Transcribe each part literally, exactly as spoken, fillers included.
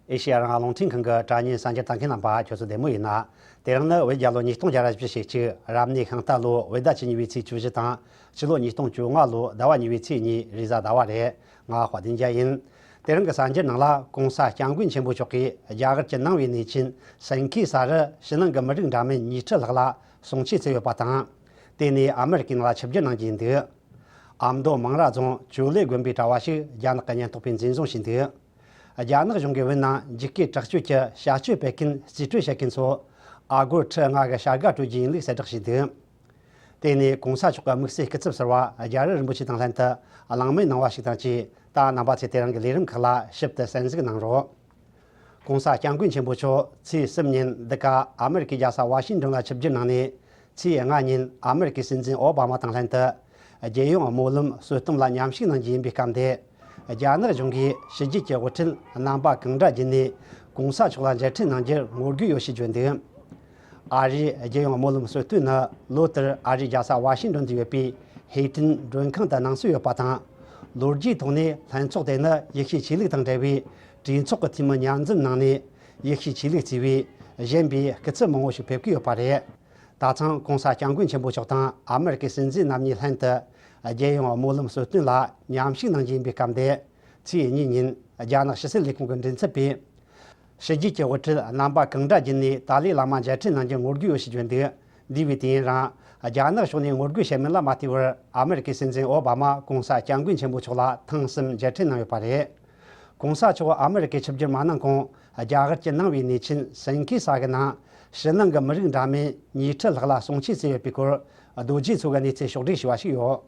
ཨེ་ཤེ་ཡ་རང་དབང་རླུང་འཕྲིན་ཁང་གི་དྲ་བརྙན་གསར་འགྱུར་ལྟ་མཁན་རྣམ་པ་ཁྱོད་ཚོ་བདེ་མོ་ཡིན་ན། དེ་རིང་ནི་བོད་རྒྱལ་ལོ་ཉིས་སྟོང་བརྒྱ་ར་བཞི་བཅུ་ཞེ་གཅིག་རབ་གནས་ཤིང་རྟ་ལོ་བོད་ཟླ་བཅུ་གཉིས་པའི་ཚེས་བཅུ་བཞི་དང་། ཕྱི་ལོ་ཉིས་སྟོང་བཅོ་ལྔ་ལོ་ཟླ་བ་གཉིས་པའི་ཚེས་གཉིས་རེས་གཟའ་ཟླ་བ་རེད། ང་དཔལ་ལྡན་རྒྱལ་ཡིན། དེ་རིང་གི་གསར་འགྱུར་ནང་ལ། གོང་ས་སྐྱབས་མགོན་ཆེན་པོ་མཆོག་གིས་རྒྱ་གར་གྱི་ནང་པའི་གནས་ཆེན་སན་ཁེ་ས་རུ་ཕྱི་ནང་གི་མི་རིགས་འདྲ་མིན་ཉིས་ཁྲི་ལྷག་ལ་གསུང་ཆོས་བསྩལ་ཡོད་པ་དང་། དེ་ནས་ཨ་མེ་རི་ཀའི་ནང་ལ་ཆིབས་བསྒྱུར་གནང་རྒྱུ་ཡིན་འདུག་ཨ་མདོ་མང་ར་རྫོང་ཇོ་ལེ་དགོན་པའི་གྲྭ་བ་ཞིག་རྒྱ་ནག་གི་ཉེན་རྟོག་པས་འཛིན་བཟུང་བྱས་འདུག་རྒྱ་ནག་གཞུང་གིས་བོད་ནང་འཇིགས་སྐུལ་དྲག་སྤྱོད་ཀྱི་བྱ་སྤྱོད་སྤེལ་མཁན་རྩིས་སྤྲོད་བྱེད་མཁན་ཚོ་ཨ་སྒོར་ཁྲི་ལྔ་གི་བྱ་དགའ་སྤྲོད་རྒྱུ་ཡིན་ལུགས་གསལ་བསྒྲགས་བྱས་འདུག་དེ་ནས་གོང་ས་མཆོག་གི་དམིགས་བསལ་སྐུ་ཚབ་ཟུར་པ་རྒྱ་རི་རིན་པོ་ཆེ་དང་ལྷན་དུ་གླེང་མོལ་གནང་བ་ཞིག་དང་བཅས། ད་རྣམ་པ་ཚོས་དེ་རིང་གི་ལས་རིམ་ཁག་ལ་ཞིབ་ཏུ་གསན་གཟིགས་གནང་རོགས། གོང་ས་སྐྱབས་མགོན་ཆེན་པོ་མཆོག་ཚེས་གསུམ་ཉིན་འདི་ག་ཨ་མེ་རི་ཀའི་རྒྱལ་ས་ཝ་ཤིང་ཏོན་ལ་ཆིབས་བསྒྱུར་གནང་ནས། ཚེས་ལྔ་ཉིན་ཨ་མེ་རི་ཀའི་སྲིད་འཛིན་ཨོ་བྷ་མ་དང་ལྷན་དུ་རྒྱལ་ཡོངས་སྨོན་ལམ་གསོལ་སྟོན་ལ་མཉམ་ཞུགས་གནང་རྒྱུ་ཡིན་པའི་སྐབས་འདིར། རྒྱ་ནག་གཞུང་གིས་ཕྱི་རྒྱལ་གྱི་དབུ་ཁྲིད་རྣམ་པ་གང་འདྲ་བརྒྱུད་ནས་གོང་ས་མཆོག་ལ་མཇལ་འཕྲད་གནང་རྒྱུར་ངོ་རྒོལ་ཡོད་ཞེས་བརྗོད་འདུག་ཨ་རིའི་རྒྱལ་ཡོངས་སྨོན་ལམ་གསོལ་སྟོན་ནི་ལོ་ལྟར་ཨ་རིའི་རྒྱལ་ས་ཝ་ཤིང་ཏོན་དུ་ཡོད་པའི་ཧེ་ཏིན་མགྲོན་ཁང་དུ་གནང་སྲོལ་ཡོད་པ་དང་། ལོ་རྒྱུས་ཐོག་ནས་ལྷན་ཚོགས་དེ་ནི་ཡེ་ཤུའི་ཆོས་ལུགས་དང་འབྲེལ་བའི་གྲོས་ཚོགས་ཀྱི་འཐུས་མི་མཉམ་འཛོམས་གནང་ནས། ཡེ་ཤུའི་ཆོས་ལུགས་གཙོས་པའི་གཞན་པའི་སྐུ་ཚབ་མང་པོ་ཞིག་ཕེབས་ཀྱི་ཡོད་པ་རེད། ད་ཐེངས་གོང་ས་སྐྱབས་མགོན་ཆེན་པོ་མཆོག་དང་ཨ་མེ་རི་ཀའི་སྲིད་འཛིན་རྣམ་གཉིས་ལྷན་དུ་རྒྱལ་ཡོངས་སྨོན་ལམ་གསོལ་སྟོན་ལ་མཉམ་ཞུགས་གནང་རྒྱུ་ཡིན་པའི་སྐབས་འདིར། ཚེས་གཉིས་ཉིན་རྒྱ་ནག་ཕྱི་སྲིད་ལས་ཁུངས་ཀྱི་མགྲིན་ཚབ་པས། ཕྱི་རྒྱལ་གྱི་དབུ་ཁྲིད་རྣམ་པ་གང་འདྲ་བརྒྱུད་ནས་ཏཱ་ལའི་བླ་མ་མཇལ་འཕྲད་གནང་རྒྱུར་ངོ་རྒོལ་ཡོད་ཞེས་བརྗོད་འདུག་འདས་པའི་དུས་ཡུན་རིང་རྒྱ་ནག་ཕྱོགས་ནས་ངོ་རྒོལ་བྱས་མིན་ལ་མ་ལྟོས་པར། ཨ་མེ་རི་ཀའི་སྲིད་འཛིན་ཨོ་བྷ་མ་གོང་ས་སྐྱབས་མགོན་ཆེན་པོ་མཆོག་ལ་ཐེངས་གསུམ་མཇལ་འཕྲད་གནང་ཡོད་པ་རེད། གོང་ས་མཆོག་ཨ་མེ་རི་ཀའི་ཆིབས་བསྒྱུར་མ་གནང་གོང་། རྒྱ་གར་གྱི་ནང་པའི་གནས་ཆེན་སན་ཁེ་ས་གི་ནང་ཕྱི་ནང་གི་མི་རིགས་འདྲ་མིན་ཉིས་ཁྲི་ལྷག་ལ་གསུང་ཆོས་བསྩལ་ཡོད་པའི་སྐོར། རྡོ་རྗེ་མཚོ་གི་གནས་ཚུལ་ཕྱོགས་བསྒྲིགས་ཞུས་པ་ཞིག་ཡོད།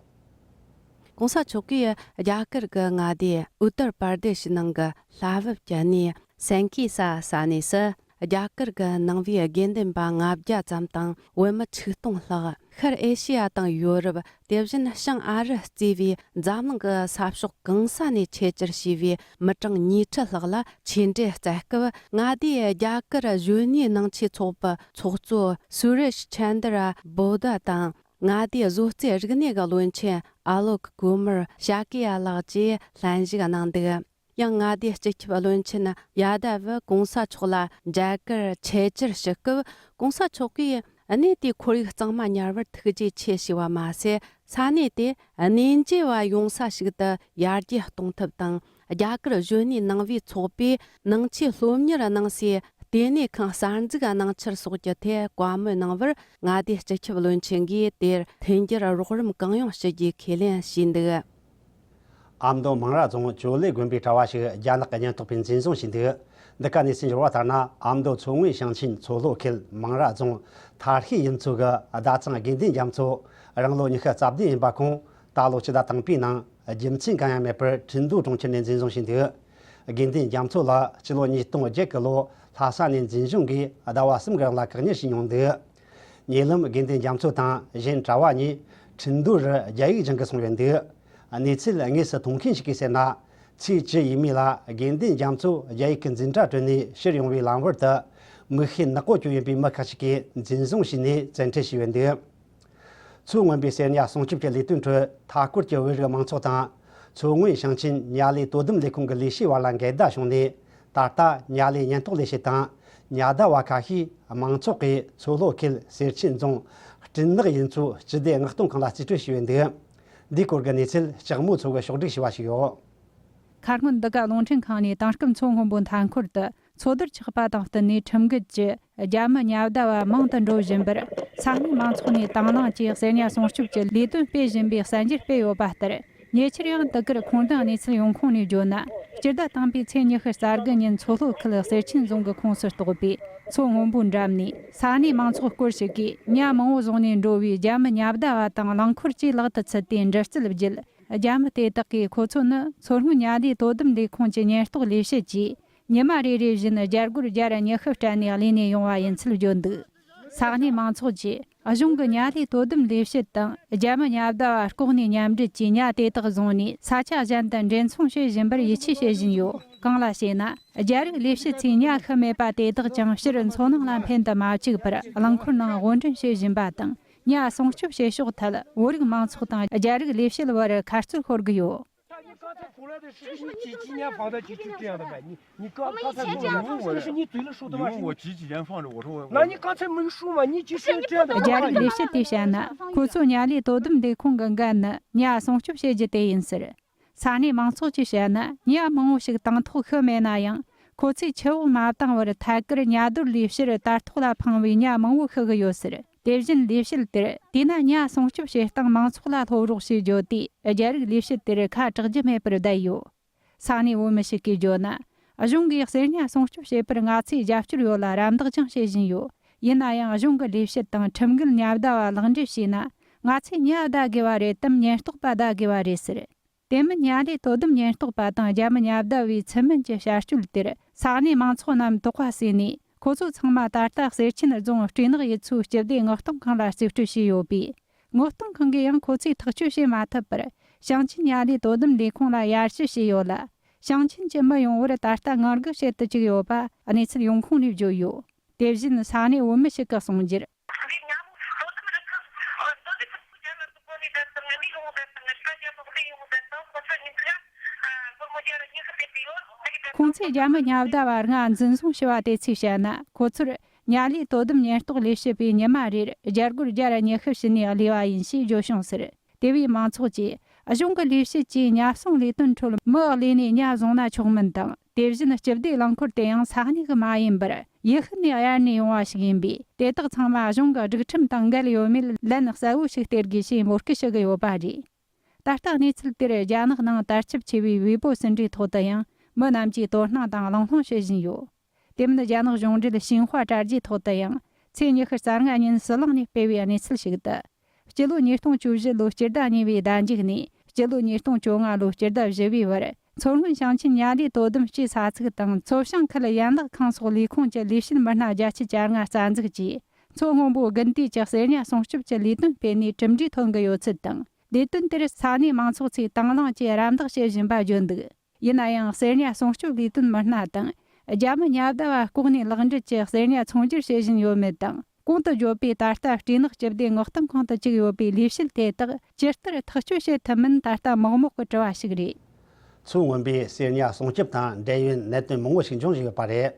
གོང་ས་མཆོག་གིས་རྒྱ་གར་གྱི་མངའ་སྡེ་ཨུ་ཏར་པར་དེ་ཤི་ནང་གི་ལྷ་བབས་ཀྱི་གནས་སན་ཁེ་ས་ས་གནས་སུ། རྒྱ་གར་གྱི་ནང་པའི་དགེ་འདུན་པ་ལྔ་བརྒྱ་ཙམ་དང་བོད་མི་ཆིག་སྟོང་ལྷག་ཤར་ཨེ་ཤེ་ཡ་དང་ཡོ་རོབ། དེ་བཞིན་བྱང་ཨ་རི་གཙོས་པའི་འཛམ་གླིང་གི་ས་ཕྱོགས་གང་ས་ནས་ཆེད་བཅར་བྱས་པའི་མི་གྲངས་ཉིས་ཁྲི་ལྷག་ལ་ཆོས་འབྲེལ་སྩལ་སྐབས། མངའ་སྡེའི་རྒྱ་གར་གཞོན་ནུའི་ནང་ཆོས་ཚོགས་པའི་ཚོགས་གཙོ་སུ་རེཤ་ཆན་དར་བོ་དྷ་དང་། མངའ་སྡེའི་བཟོ་རྩལ་རིག་གནས་ཀྱི་བློན་ཆེན་ཨ་ལོག་ཀུ་མར་ཤཱ་ཀི་ཡ་ལགས་ཀྱིས་ལྷན་ཞུགས་གནང་འདུག་ཡང་མངའ་སྡེའི་སྤྱི་ཁྱབ་བློན་ཆེན་ཡ་དབ་གོང་ས་མཆོག་ལ་མཇལ་ཁར་ཆེད་བཅར་ཞུ་སྐབས། གོང་ས་མཆོག་གིས་གནས་དེའི་ཁོར་ཡུག་གཙང་མ་ཉར་བར་ཐུགས་རྗེ་ཆེ་ཞུས་པ་མ་ཟད། ས་གནས་དེ་གནས་མཇལ་བ་ཡོང་ས་ཞིག་ཏུ་ཡར་རྒྱས་གཏོང་ཐབས་དང་། རྒྱ་གར་གཞོན་ནུའི་ནང་པའི་ཚོགས་པས་ནང་ཆོས་སློབ་གཉེར་གནང་སའི་ལྟེ་གནས་ཁང་གསར་འཛུགས་གནང་འཆར་སོགས་ཀྱི་ཐད་བཀའ་མོལ་གནང་བར། མངའ་སྡེའི་སྤྱི་ཁྱབ་བློན་ཆེན་གྱིས་དེར་མཐུན་འགྱུར་རོགས་རམ་གང་ཡོང་ཞུ་རྒྱུའི་ཁས་ལེན་བྱས་འདུག་ཨ་མདོ་མང་ར་རྫོང་ཇོ་ལེ་དགོན་པའི་གྲྭ་བ་ཞིག་རྒྱ་ནག་གི་ཉེན་རྟོག་པས་འཛིན་བཟུང་བྱས་འདུག་འདི་ག་གནས་ཚུལ་འབྱོར་བ་ལྟར་ན། ཨ་མདོ་མཚོ་སྔོན་ཞིང་ཆེན་མཚོ་ལྷོ་ཁུལ་མང་ར་རྫོང་ཐར་ཤེས་ཡུལ་ཚོ་གི་ཟླ་ཚང་དགེ་འདུན་རྒྱ་མཚོ་རང་ལོ་ཉི་ཤུ་རྩ་བདུན་ཡིན་པ་ཁོང་ད་ལོ་སྤྱི་ཟླ་དང་པའི་ནང་རྒྱུ་མཚན་གང་ཡང་མེད་པར་ཁྲིན་ཏུའུ་གྲོང་ཁྱེར་ནས་འཛིན་བཟུང་བྱས་འདུག་དགེ་འདུན་རྒྱ་མཚོ་ལགས་སྤྱི་ལོ་ཉིས་སྟོང་བརྒྱད་ཀྱི་ལོ་ལྷ་ས་ནས་འཛིན་བཟུང་གིས་ཟླ་བ་གསུམ་གྱི་རིང་ལ་བཀག་ཉར་བྱས་མྱོང་འདུག་ཉེ་ལམ་དགེ་འདུན་རྒྱ་མཚོ་དང་གཞན་གྲྭ་བ་གཉིས་ཁྲིན་ཏུའུ་རུ་རྒྱ་ཡིག་སྦྱང་གི་སོང་ཡོད་འདུག་གནས་ཚུལ་དངོས་སུ་མཐོང་མཁན་ཞིག་གིས་ཟེར་ན། ཚེས་བཅུ་ཡས་མས་ལ་དགེ་འདུན་རྒྱ་མཚོ་རྒྱ་ཡིག་གི་འཛིན་གྲྭ་གྲོལ་ནས་ཕྱིར་ཡོང་བའི་ལམ་བར་དུ། མིག་ཤེལ་ནག་པོ་གྱོན་ཡོད་པའི་མི་ཁ་ཤས་ཀྱིས་འཛིན་བཟུང་བྱས་ནས་བཙན་ཁྲིད་བྱས་ཡོད་འདུག་མཚོ་སྔོན་པོའི་གསེར་ཉ་སྲུང་སྐྱོབ་ཀྱི་ལས་དོན་ཁྲོད། མཐའ་འཁོར་གྱི་བོད་རིགས་མང་ཚོགས་དང་། མཚོ་སྔོན་ཞིང་ཆེན་ཉ་ལས་དོ་དམ་ལས་ཁུངས་ཀྱི་ལས་བྱེད་བར་ལ་འགལ་ཟླ་བྱུང་ནས། ད་ལྟ་ཉ་ལས་ཉེན་རྟོག་ལས་བྱེད་དང་ཉ་བདག་པ་ཁ་ཤས་མང་ཚོགས་ཀྱིས་མཚོ་ལྷོ་ཁུལ་གསེར་ཆེན་རྫོང་སྤྲིན་ནག་ཡུལ་ཚོའི་སྤྱི་བདེ་མངགས་གཏོང་ཁང་ལ་རྩིས་སྤྲོད་བྱས་ཡོད་འདུག་འདིའི་སྐོར་གྱི་གནས་ཚུལ་ལྕགས་མོ་མཚོ་གིས་ཕྱོགས་བསྒྲིགས་བྱས་པ་ཞིག་ཡོད། ཁ་སྔོན་འདི་ག་རླུང་འཕྲིན་ཁང་ནས་དེང་སྐབས་མཚོ་སྔོན་པོའི་མཐའ་འཁོར་དུ་མཚོ་དར་ཆགས་པ་དང་བསྟུན་ནས་ཁྲིམས་འགལ་གྱི་རྒྱ་མི་ཉ་བདག་པ་མང་དུ་འགྲོ་བཞིན་པར། ས་གནས་མང་ཚོགས་ནས་དང་བླངས་ཀྱིས་གསེར་ཉ་སྲུང་སྐྱོབ་ཀྱི་ལས་དོན་སྤེལ་བཞིན་པའི་གསར་འགྱུར་སྤེལ་ཡོད་པ་ལྟར། ཉེ་ཆར་ཡང་དེ་གར་ཁུངས་ལྡན་གནས་ཚུལ་ཡོང་ཁུངས་ནས་བརྗོད་ན། སྤྱི་ཟླ་དང་པོའི་ཚེས་ཉི་ཤུ་རྩ་དགུ་ཉིན་མཚོ་ལྷོ་ཁུལ་གསེར་ཆེན་རྫོང་གི་ཁོངས་སུ་གཏོགས་པའི་མཚོ་སྔོན་པོའི་འགྲམ་ནས། ས་གནས་མང་ཚོགས་སྐོར་ཞིག་གིས་ཉ་མང་བོ་བཟུང་ནས་འགྲོ་བའི་རྒྱ་མི་ཉ་བདག་པ་དང་རླངས་འཁོར་བཅས་ལག་ཏུ་ཚུད་དེ་འདྲི་རྩད་བརྒྱུད། རྒྱ་མི་དེ་དག་གིས་ཁོ་ཚོ་ནི་མཚོ་སྔོན་ཉ་ལས་དོ་དམ་ལས་ཁུངས་ཀྱི་ཉེན་རྟོག་ལས་བྱེད་ཅེས། ཉི་མ་རེ་རེ་བཞིན་རྒྱ་སྒོར་བརྒྱ་ར་ཉི་ཤུ་སྤྲད་ནས་གླས་ནས་ཡོང་བ་ཡིན་ཚུལ་བརྗོད་འདུག་ས་གནས་མང་ཚོགས་ཀྱིས་གཞུང་གི་ཉ་ལས་དོ་དམ་ལས་བྱེད་དང་རྒྱ་མི་ཉ་བདག་པ་ལྐོག་ནས་མཉམ་འབྲེལ་གྱིས་ཉ་དེ་དག་བཟུང་ནས་ས་ཆ་གཞན་དུ་འདྲེན་འཚོང་བྱེད་བཞིན་པར་ཡིད་ཆེས་བྱེད་བཞིན་ཡོད། གང་ལ་ཞེ་ན། རྒྱ་རིགས་ལས་བྱེད་ཚོས་ཉ་ཤི་མེད་པ་དེ་དག་ཀྱང་ཕྱིར་མཚོ་ནང་ལ་འཕེན་དུ་མ་བཅུག་པར་རླངས་འཁོར་ནང་དབོར་འདྲེན་བྱེད་བཞིན་པ་དང་། ཉ་སྲུང་སྐྱོབ་བྱེད་ཕྱོགས་ཐད་བོད་རིགས་མང་ཚོགས་དང་རྒྱ་རིགས་ལས་བྱེད་བར་ཁ་རྩོད་ཤོར་གྱི་ཡོད། 你，你刚，刚才没有，你，你刚才没有说的话，你，你嘴里说的话是你，你，我急急眼放着，我说我，那你刚才没说嘛？你就是这样的话。རྒྱ་རིགས་ལས་བྱེད་དེས་བཤད་ན། ཁོ་ཚོ་ཉ་ལས་དོ་དམ་ལས་ཁུངས་ཀྱི་འགན་ནི་ཉ་སྲུང་སྐྱོབ་བྱེད་རྒྱུ་དེ་ཡིན་ཟེར། ས་གནས་མང་ཚོགས་ཀྱིས་བཤད་ན། ཉ་མང་བོ་ཞིག་དང་ཐོག་ཤི་མེད་ན་ཡང་། ཁོ་ཚོས་ཆུ་འོག་མ་བཏང་བར་ཐད་ཀར་ཉ་རྡོར་ལས་ཕྱིར་དར་ཐོག་ལ་འཕངས་པའི་ཉ་མང་བོ་ཤི་གི་ཡོད་ཟེར། དེ་བཞིན་ལས་བྱེད་དེར་དུས་ན་ཉ་སྲུང་སྐྱོབ་བྱེད་སྟངས་མང་ཚོགས་ལ་སློབ་རོགས་ཞེས་བརྗོད་དུས། རྒྱ་རིགས་ལས་བྱེད་དེར་ཁ་གྲག་རྒྱུ་མེད་པར་བསྡད་ཡོད། ས་གནས་བོད་མི་ཞིག་གིས་བརྗོད་ན། གཞུང་གིས་གསེར་ཉ་སྲུང་སྐྱོབ་བྱེད་པར་ང་ཚོས་རྒྱབ་སྐྱོར་ཡོད་ལ་རམ་འདེགས་ཀྱང་བྱེད་བཞིན་ཡོད། ཡིན་ན་ཡང་། གཞུང་གི་ལས་བྱེད་དང་ཁྲིམས་འགལ་ཉ་བདའ་བ་ལག་འབྲེལ་བྱས་ན། ང་ཚོས་ཉ་བདའ་དགོས་པ་རེད་དམ། ཉེན་རྟོག་པ་བདའ་དགོས་པ་རེད་ཟེར། དེ་མིན། ཉ་ལས་དོ་དམ་ཉེན་རྟོག་པ་དང་རྒྱ་མི་ཉ་བདའ་བའི་ཚུལ་མིན་གྱི་བྱ་སྤྱོད་དེར་ས་གནས་མང་ཚོགས་རྣམས་དོགས་པ་ཟོས་ནས། ཁོ་ཚོ་ཚང་མ་ད་ལྟ་གསེར་ཆེན་རྫོང་སྤྲེའུ་ནག་ཡུལ་ཚོའི་སྤྱི་བདེ་མངགས་གཏོང་ཁང་ལ་རྩིས་སྤྲོད་བྱས་ཡོད་པས། མངགས་གཏོང་ཁང་གིས་ཡང་ཁོ་ཚོས་ཐག་གཅོད་བྱེད་མ་ཐུབ་པར། ཞིང་ཆེན་ཉ་ལས་དོ་དམ་ལས་ཁུངས་ལ་ཡར་ཞུ་བྱས་ཡོད་ལ། ཞིང་ཆེན་གྱི་མི་ཡོང་བར་ད་ལྟ་ངང་སྒུག་བྱེད་དུ་བཅུག་ཡོད་པ་གནས་ཚུལ་ཡོང་ཁུངས་ནས་བརྗོད་ཡོད། དེ་བཞིན་ས་གནས་བོད་མི་ཞིག་གིས་གསུངས་རྒྱུར། ཁོང་ཚོས་རྒྱ་མི་ཉ་བདའ་བ་ལྔ་འཛིན་བཟུང་བྱས་པ་དེ་ཚོས་བཤད་ན། ཁོ་ཚོར་ཉ་ལས་དོ་དམ་ཉེན་རྟོག་ལས་བྱེད་པས་ཉི་མ་རེར་རྒྱ་སྒོར་བརྒྱ་ར་ཉི་ཤུ་བྱིན་ནས་གླས་པ་ཡིན་ཞེས་བརྗོད་བྱུང་ཟེར། དེ་བས་མང་ཚོགས་ཀྱིས་གཞུང་གི་ལས་བྱེད་ཀྱིས་ཉ་སྲུང་ལས་དོན་ཁྲོད་མི་གླས་ནས་ཉ་བཟུང་ན་ཆོག་མིན་དང་། དེ་བཞིན་སྤྱི་བདེ་རླངས་འཁོར་དེ་ཡང་ས་གནས་ཀྱི་མ་ཡིན་པར་ཡུལ་ཤུལ་ནས་གཡར་ནས་ཡོང་བ་ཞིག་ཡིན་པས། དེ་དག་ཚང་མ་གཞུང་གི་སྒྲིག་ཁྲིམས་དང་འགལ་ཡོད་མེད་ལན་གསལ་བོ་ཞིག་སྟེར་དགོས་ཞེས་འབོད་སྐུལ་ཞུ་གི་ཡོད་པ་རེད། ད་ལྟ་གནས་ཚུལ་དེར་རྒྱ་ནག་ནང་དར་ཁྱབ་ཆེ་བའི་ཝེ་པོ་ཟིན་བྲིས་ཐོག་ཏུ་ཡང་མི་རྣམས་ཀྱིས་དོ་སྣང་དང་གླེང་སློང་བྱེད་བཞིན་ཡོད། དེ་མིན། རྒྱ་ནག་གཞུང་འབྲེལ་ཤིན་ཧྭ་དྲ་རྒྱའི་ཐོག་ཏུ་ཡང་ཚེས་ཉི་ཤུ་རྩ་ལྔ་ཉིན་ཟི་ལིང་ནས་སྤེལ་བའི་གནས་ཚུལ་ཞིག་ཏུ། སྤྱི་ལོ་ཉིས་སྟོང་བཅུ་བཞི་ལོའི་སྤྱི་ཟླ་གཉིས་པའི་ཟླ་མཇུག་ནས་སྤྱི་ལོ་ཉིས་སྟོང་བཅོ་ལྔ་ལོའི་སྤྱི་ཟླ་བཞི་པའི་བར། མཚོ་སྔོན་ཞིང་ཆེན་ཉ་ལས་དོ་དམ་སྤྱིའི་ས་ཚིགས་དང་མཚོ་བྱང་ཁུལ་ཡན་ལག་ཁང་སོགས་ལས་ཁུངས་ཀྱི་ལས་བྱེད་མི་སྣ་བརྒྱད་ཅུ་གྱ་ལྔ་རྩ་འཛུགས་ཀྱིས། མཚོ་སྔོན་པོ་དགུན་དུས་ཀྱི་གསེར་ཉ་སྲུང་སྐྱོབ་ཀྱི་ལས་དོན་སྤེལ་ནས་གྲུབ་འབྲས་ཐོན་གྱི་ཡོད་ཚུལ་དང་། ལས་དོན་དེར་ས་གནས་མང་ཚོགས་ཚོས་དང་བླངས་ཀྱིས་རམ་འདེགས་བྱེད་བཞིན་པ་བརྗོད་འདུག་ཡིན་ན་ཡང་། གསེར་ཉ་སྲུང་སྐྱོབ་ལས་དོན་མི་སྣ་དང་རྒྱ་མི་ཉ་བདའ་བ་ལྐོག་ནས་ལག་འབྲེལ་གྱིས་གསེར་ཉ་ཚོང་སྒྱུར་བྱེད་བཞིན་ཡོད་མེད་དང་། གོང་དུ་བརྗོད་པའི་ད་ལྟ་སྤྲེའུ་ནག་སྤྱི་བདེ་མངགས་གཏོང་ཁང་དུ་བཅུག་ཡོད་པའི་ལས་བྱེད་དེ་དག་ཇི་ལྟར་ཐག་གཅོད་བྱེད་ཐུབ་མིན་ད་ལྟ་མག་མོག་གི་དྲི་བ་ཞིག་རེད། མཚོ་སྔོན་པོའི་གསེར་ཉ་སྲུང་སྐྱོབ་དང་འབྲེལ་ཡོད་གནད་དོན་མང་པོ་ཞིག་འབྱུང་བཞིན་ཡོད་པ་རེད།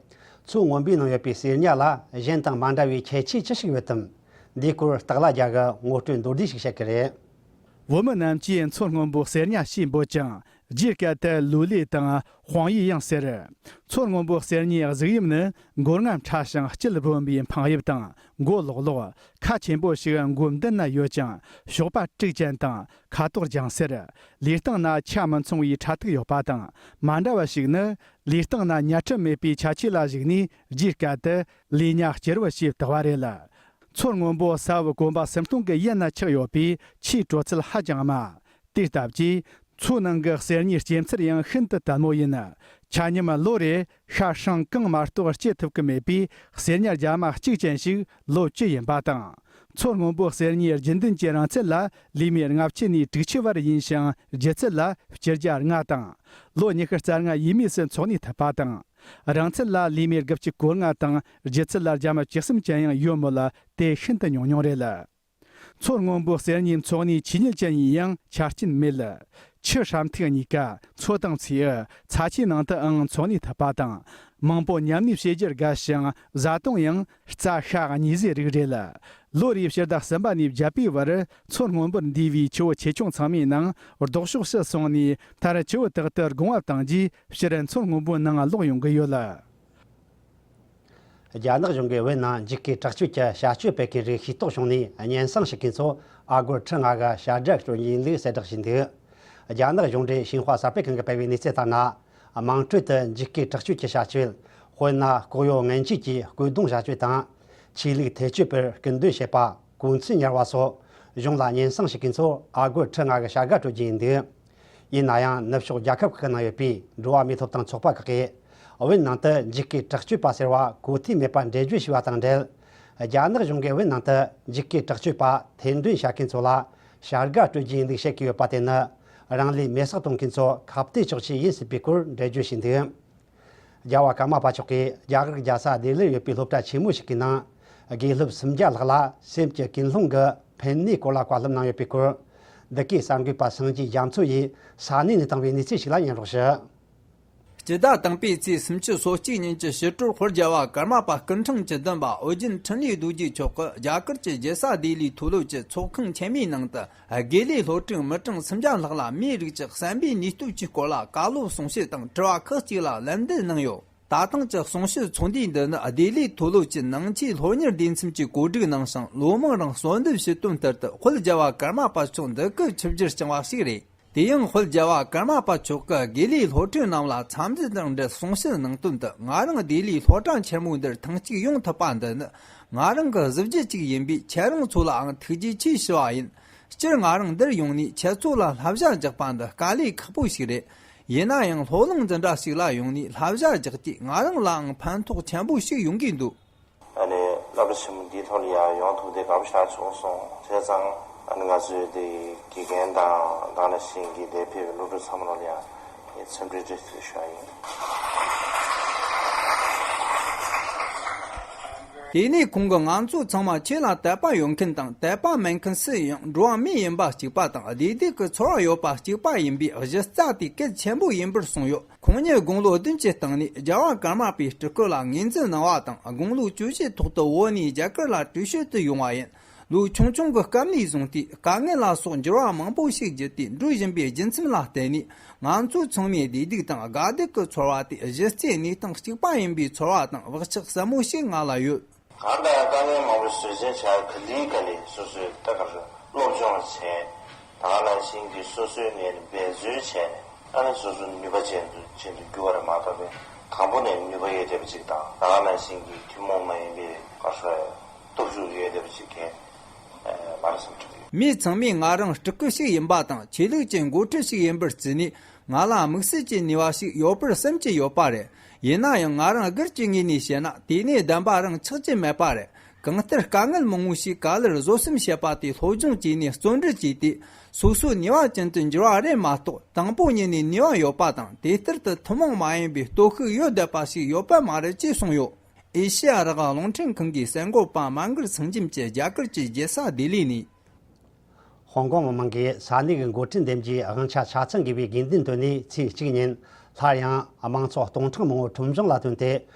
མཚོ་སྔོན་པོའི་ནང་ཡོད་པའི་གསེར་ཉ་ལ་གཞན་དང་མ་འདྲ་བའི་ཁྱད་ཆོས་ཅི་ཞིག་ཡོད་དམ། འདིའི་སྐོར་སྟག་ལྷ་རྒྱལ་གྱིས་ངོ་སྤྲོད་མདོར་བསྡུས་ཤིག་བྱེད་ཀྱི་རེད། བོད་མི་རྣམས་ཀྱིས་མཚོ་སྔོན་པོ་གསེར་ཉ་ཞེས་འབོད་ཅིང་། རྒྱུའི་སྐད་དེ་ལུའུ་ལེ་དང་ཧུང་ཡི་ཡང་ཟེར། མཚོ་སྔོན་པོ་གསེར་ཉའི་གཟུགས་དབྱིབས་ནི་མགོ་རྔ་ཕྲ་ཞིང་དཀྱིལ་སྦོམ་པའི་འཕང་དབྱིབས་དང་། མགོ་ལོག་ལོག། ཁ་ཆེན་པོ་ཞིག་མགོའི་མདུན་ན་ཡོད་ཅིང་། གཤོག་པ་དྲུག་ཅན་དང་། ཁ་དོག་ལྗང་སེར། ལུས་སྟེང་ན་ཆ་མི་མཚུངས་པའི་ཕྲ་ཐིག་ཡོད་པ་དང་། མ་འདྲ་བ་ཞིག་ནི། ལུས་སྟེང་ན་ཉ་ཁྲི་མེད་པའི་ཁྱད་ཆོས་ལ་གཞིགས་ནས། རྒྱུའི་སྐད་དེ་ལུས་ཉ་སྐྱུར་བུ་ཞེས་བཏགས་པ་རེད། མཚོ་སྔོན་པོ་ས་བབ་གོམ་པ་སུམ་སྟོང་གི་ཡན་ན་ཆགས་ཡོད་པས། ཆེས་དྲོད་ཚད་ཧ་ཅང་དམའ། དེའི་སྟབས་ཀྱིས། མཚོའི་ནང་གི་གསེར་ཉའི་སྐྱེ་འཚར་ཡང་ཤིན་ཏུ་དལ་མོ་ཡིན། ཆ་སྙོམས་ལོ་རེར་ཤ་སྲང་གང་མ་གཏོགས་སྐྱེ་ཐུབ་ཀྱི་མེད་པས། གསེར་ཉ་རྒྱ་མ་གཅིག་ཅན་ཞིག་ལོ་བཅུ་ཡིན་པ་དང་། མཚོ་སྔོན་པོ་གསེར་ཉའི་རྒྱུན་ལྡན་གྱི་རིང་ཚད་ལ་ལུས་མེད་ལྔ་བཅུ་ནས་དྲུག་ཅུ་བར་ཡིན་ཞིང་། ལྗིད་ཚད་ལ་བཅུ་བརྒྱ་ལྔ་དང་། ལོ་ཉི་ཤུ་རྩ་ལྔ་ཡས་མས་སུ་འཚོ་གནས་ཐུབ་པ་དང་། རིང་ཚད་ལ་ལུས་མེད་དགུ་བཅུ་གོ་ལྔ་དང་། ལྗིད་ཚད་ལ་རྒྱ་མ་བཅུ་གསུམ་ཅན་ཡང་ཡོད་མོད། དེ་ཤིན་ཏུ་ཉུང་ཉུང་རེད། མཚོ་སྔོན་པོ་གསེར་ཉའི་འཚོ་གནས་ཆོས་ཉིད་ཅན་ཡིན་ཡང་ཆ་རྐྱེན་མེད། ཆུ་ཧྲམ་ཐིག་གཉིས་ཀ་མཚོ་དང་མཚེའུ་ཚྭ་ཆུའི་ནང་དུའང་འཚོ་གནས་ཐུབ་པ་དང་། མང་པོ་མཉམ་གནས་བྱེད་རྒྱུར་དགའ་ཞིང་བཟའ་བཏུང་ཡང་རྩྭ་ཤ་གཉིས་ཟོས་རིགས་རེད། ལོ་རེའི་ཕྱི་ཟླ་གསུམ་པ་ནས་བརྒྱད་པའི་བར་མཚོ་སྔོན་པོར་འདུས་པའི་ཆུ་བོ་ཆེ་ཆུང་ཚང་མའི་ནང་ལྡོག་ཕྱོགས་སུ་སོང་ནས། མཐར་ཆུ་བོ་དག་ཏུ་སྒོ་ང་བཏང་རྗེས་ཕྱིར་མཚོ་སྔོན་པོའི་ནང་ལོག་ཡོང་གི་ཡོད། རྒྱ་ནག་གཞུང་གིས་བོད་ནང་འཇིགས་སྐུལ་དྲག་སྤྱོད་ཀྱི་བྱ་སྤྱོད་སྤེལ་མཁན་རིགས་ཤེས་རྟོགས་བྱུང་ནས། སྙན་སེང་ཞུ་མཁན་ཚོར་ཨ་སྒོར་ཁྲི་ལྔ་གི་བྱ་དགའ་སྤྲོད་རྒྱུ་ཡིན་ལུགས་གསལ་བསྒྲགས་བྱས་འདུག་རྒྱ་ནག་གཞུང་འབྲེལ་ཤིན་ཧྭ་གསར་སྤེལ་ཁང་གིས་སྤེལ་བའི་གནས་ཚུལ་ལྟར་ན། དམངས་ཁྲོད་དུ་འཇིགས་སྐུལ་དྲག་སྤྱོད་ཀྱི་བྱ་སྤྱོད། དཔེར་ན། ལྐོག་གཡོ་ངན་བྱུས་ཀྱི་རྐུ་རྡུང་བྱ་སྤྱོད་དང་། ཆོས་ལུགས་ཐེ་བྱུས་པར་སྐུལ་འདེད་བྱེད་པ། གོ་མཚོན་ཉར་བ་སོགས། གཞུང་ལ་སྙན་སེང་ཞུ་མཁན་ཚོར་ཨ་སྒོར་ཁྲི་ལྔ་གི་བྱ་དགའ་སྤྲོད་རྒྱུ་ཡིན་འདུག་ཡིན་ན་ཡང་། ནུབ་ཕྱོགས་རྒྱལ་ཁབ་ཁག་གི་ནང་ཡོད་པའི་འགྲོ་བ་མིའི་ཐོབ་ཐང་ཚོགས་པ་ཁག་གིས། བོད་ནང་དུ་འཇིགས་སྐུལ་དྲག་སྤྱོད་པ་ཟེར་བ་གོ་ཐོས་མེད་པ་འགྲེལ་བརྗོད་བྱས་པ་དང་འབྲེལ། རྒྱ་ནག་གཞུང་གིས་བོད་ནང་དུ་འཇིགས་སྐུལ་དྲག་སྤྱོད་པ་ཐེར་འདོན་བྱ་མཁན་ཚོ་ལ་བྱ་དགའ་སྤྲོད་རྒྱུ་ཡིན་ལུགས་བཤད་ཀྱི་ཡོད་པ་དེ་ནི། རང་ལུས་མེར་སྲེག་གཏོང་མཁན་ཚོ་ཁ་གཏད་གཅོག་ཆེད་ཡིན་སྲིད་པའི་སྐོར་འགྲེལ་བརྗོད་བྱས་འདུག་རྒྱལ་བ་ཀརྨ་པ་མཆོག་གིས་རྒྱ་གར་རྒྱལ་ས་ལྡི་ལིར་ཡོད་པའི་སློབ་གྲྭ་ཆེན་མོ་ཞིག་གི་ནང་། དགེ་སློབ་སུམ་བརྒྱ་ལྷག་ལ་སེམས་ཀྱི་ཀུན་སློང་གི་ཕན་ནུས་སྐོར་ལ་བཀའ་སློབ་གནང་ཡོད་པའི་སྐོར། འདི་གའི་གསར་འགོད་པ་སངས་རྒྱས་རྒྱ་མཚོ་ཡིས་ས་གནས་ནས་བཏང་བའི་གནས་ཚུལ་ཞིག་ལ་ཉན་རོགས་ཞུ། སྤྱི་ཟླ་དང་པོའི་ཚེས་སུམ་ཅུ་སོ་གཅིག་ཉིན་གྱི་ཕྱི་དྲོར་ཧོར་རྒྱལ་བ་ཀརྨ་པ་སྐུ་ཕྲེང་བཅུ་བདུན་པ་ཨོ་རྒྱན་འཕྲིན་ལས་རྡོ་རྗེ་མཆོག་གིས་རྒྱ་གར་གྱི་རྒྱལ་ས་ལྡི་ལིའི་མཐོ་སློབ་ཀྱི་ཚོགས་ཁང་ཆེན་མོའི་ནང་དུ། དགེ་ལས་སློབ་ཕྲུག་མི་གྲངས་སུམ་བརྒྱ་ལྷག་ལ་མིའི་རིགས་ཀྱི་བསམ་པའི་ནུས་སྟོབས་ཀྱི་སྐོར་ལ་བཀའ་སློབ་གསུང་བཤད་དང་དྲི་བ་ཁག་ཅིག་ལ་ལན་འདེབས་གནང་ཡོད། ད་ཐེངས་ཀྱི་གསུང་བཤད་ཚོགས་འདུའི་འདི་ནི་ལྡི་ལིའི་མཐོ་སློབ་ཀྱི་ནང་ཆོས་སློབ་གཉེར་སྡེ་ཚན་གྱི་གོ་སྒྲིག་གནང་ཞིང་། ལོ་མང་རིང་གསོལ་འདེབས་ཞུས་དོན་ལྟར་དུ་དཔལ་རྒྱལ་བ་ཀརྨ་པ་མཆོག་འདི་གའི་ཆིབས་བསྒྱུར་བསྐྱངས་པ་ཞིག་རེད། དེ་ཡང་དཔལ་རྒྱལ་བ་ཀརྨ་པ་མཆོག་གིས་དགེ་ལས་སློབ་ཕྲུག་རྣམས་ལ་འཚམས་འདྲི་དང་འབྲེལ་གསུང་བཤད་གནང་དོན་དུ། ང་རང་ལྡི་ལིའི་སློབ་གྲྭ་ཆེན་མོ་འདིར་ཐེངས་གཅིག་ཡོང་ཐུབ་པ་འདི་ནི་ང་རང་གི་གཟི་བརྗིད་ཅིག་ཡིན་པས། ཁྱེད་རང་ཚོ་ལའང་ཐུགས་རྗེ་ཆེ་ཞུ་བ་ཡིན། སྤྱིར་ང་རང་འདིར་ཡོང་ནས་ཁྱེད་ཚོ་ལ་བསླབ་བྱ་རྒྱག་པ་འདི་དཀའ་ལས་ཁག་པོ་ཞིག་རེད། ཡིན་ན་ཡང་སློབ་གླིང་འཛིན་གྲྭ་ཞིག་ལ་ཡོང་ནས་བསླབ་བྱ་རྒྱག་དུས་ང་རང་ལའང་ཕན་ཐོགས་ཆེན་པོ་ཞིག་ཡོང་གི་འདུག། ཨ་ནི་སློབ་གྲྭ་ཆེན་མོ་འདིའི་ཐོག་ལ་ཡང་ཡོང་ཐུབ་དེ་དགའ་པོ་ཞེ་དྲག་བྱུང་སོང་། བྱས་ཙང་ཨ་ནི་ང་ཚོའི་དེ་དགེ་རྒན་དང་དེ་ནང་བཞིན་གྱི་དེ་ཕེབས་པའི་སློབ་ཕྲུག་ཚང་མ་ལ་ཡང་འཚམས་འདྲི་བཀྲ་ཤིས་བདེ་ལེགས་ཞུ་བ་ཡིན། དེ་ནས་ཁོང་གིས་ང་ཚོ་ཚང་མ་ཆོས་ལ་དད་པ་ཡོད་མཁན་དང་དད་པ་མེད་མཁན་སུ་ཡིན་ཡང་འགྲོ་བ་མི་ཡིན་པ་གཅིག་པ་དང་བདེ་སྡུག་གི་ཚོར་བ་ཡོད་པ་གཅིག་པ་ཡིན་པའི་གཞི་རྩ་དེ་གལ་ཆེན་པོ་ཡིན་པར་གསུངས་ཡོད། ཁོང་ཉིད་དགུང་ལོ་བདུན་གྱི་སྟེང་ནས་རྒྱལ་བ་ཀརྨ་པའི་སྤྲུལ་སྐུ་ལ་ངོས་འཛིན་གནང་བ་དང་། དགུང་ལོ་བཅུ་བཞིའི་ཐོག་ཏུ་བོད་ནས་རྒྱ་གར་ལ་བྲོས་བྱོལ་དུ་ཡོང་བ་ཡིན། ལོ་ཆུང་ཆུང་གི་སྐབས་ནས་བཟུང་སྟེ་དཀའ་ངལ་ལ་སོགས་འགྱུར་བ་མང་པོ་ཞིག་བརྒྱུད་དེ་འགྲོ་བཞིན་པའི་རྒྱུ་མཚན་ལ་བརྟེན་ནས། ང་ཚོ་ཚང་མས་བདེ་སྡུག་དང་དགའ་སྡུག་གི་ཚོར་བ་དེ་གཞི་རྩའི་གནས་སྟངས་གཅིག་པ་ཡིན་པའི་ཚོར་བ་དང་བག་ཆགས་ཟབ་མོ་ཞིག་ང་ལ་ཡོད། གང་ལྟར་དཀའ་ངལ་མང་པོ་བཟོད་བསྲན་བྱ་ག་ལེ་ག་ལེ་སོ་སོའི་ལྟ་གར་སློབ་སྦྱོང་བྱས། ད་ག་ནང་བཞིན་གྱི་སོ་སོའི་ངོས་ནས་འབད་རྩོལ་བྱས་ནས། ཨ་ནི་སོ་སོ་ནུས་པ་ཅན་དུ་ཅན་དུ་འགྱུར་བ་རེད་མ་གཏོགས་པའི། དང་པོ་ནས་ནུས་པ་ཡོད་བསྡད་པ་ཅིག་དང་། ད་ག་ནང་བཞིན་གྱི་ཐུན་མོང་མ་ཡིན་པའི་ག་རེ་ཟེར། སྟོབས་ཤུགས་ཡོད་བསྡད་པ་ཅིག་གས་མ་རེད་བསམ་གྱི་ཡོད། མི་ཚང་མས་ང་རང་སྤྲུལ་སྐུ་ཞིག་ཡིན་པ་དང་ཆོས་ལུགས་ཀྱི་འགོ་ཁྲིད་ཞིག་ཡིན་པར་བརྩིས་ནས། ང་ལ་དམིགས་བསལ་གྱི་ནུས་པ་ཞིག་ཡོད་པར་བསམ་གྱི་ཡོད་པ་རེད། ཡིན་ན་ཡང་ང་རང་སྒེར་གྱི་ངོས་ནས་བཤད་ན། དེ་ནས་བདེན་པ་རང་ཆགས་ཀྱི་མེད་པ་རེད། གང་ལྟར་དཀའ་ངལ་མང་བོ་ཞིག་ག་ལེར་བཟོད་སེམས་བྱེད་པ་དེ་སློབ་སྦྱོང་བྱས་ནས་བརྩོན་འགྲུས་བྱས་ཏེ། སོ་སོའི་ནུས་པ་ཅན་དུ་འགྱུར་བ་རེད་མ་གཏོགས། དང་པོ་ཉིད་ནས་ནུས་པ་ཡོད་པ་དང་། དེ་ལྟར་དུ་ཐུན་མོང་མ་ཡིན་པའི་སྟོབས་ཤུགས་ཡོད་བསྡད་པ་ཞིག་ཡོད་པ་མ་རེད་ཅེས་གསུངས་ཡོད། ཨེ་ཤེ་ཡ་རང་དབང་རླུང་འཕྲིན་ཁང་གི་གསར་འགོད་པ་མ་གར་ཚང་འཇིམ་གྱིས་རྒྱ་གར་གྱི་རྒྱལ་ས་ལྡི་ལི་ནས། ཧོང་ཀོང་མི་མང་གིས་ས་གནས་ཀྱི་འགོ་ཁྲིད་འདེམས་རྒྱུའི་དབང་ཆ་ཆ་ཚང་དགོས་པའི་དགོས་འདུན་བཏོན་ནས་ཚེས་གཅིག་ཉིན་སླར་ཡང་དམངས་གཙོ་སྟོང་ཕྲག་མང་པོ་ཁྲོམ་གཞུང་ལ་ཐོན་ཏེ་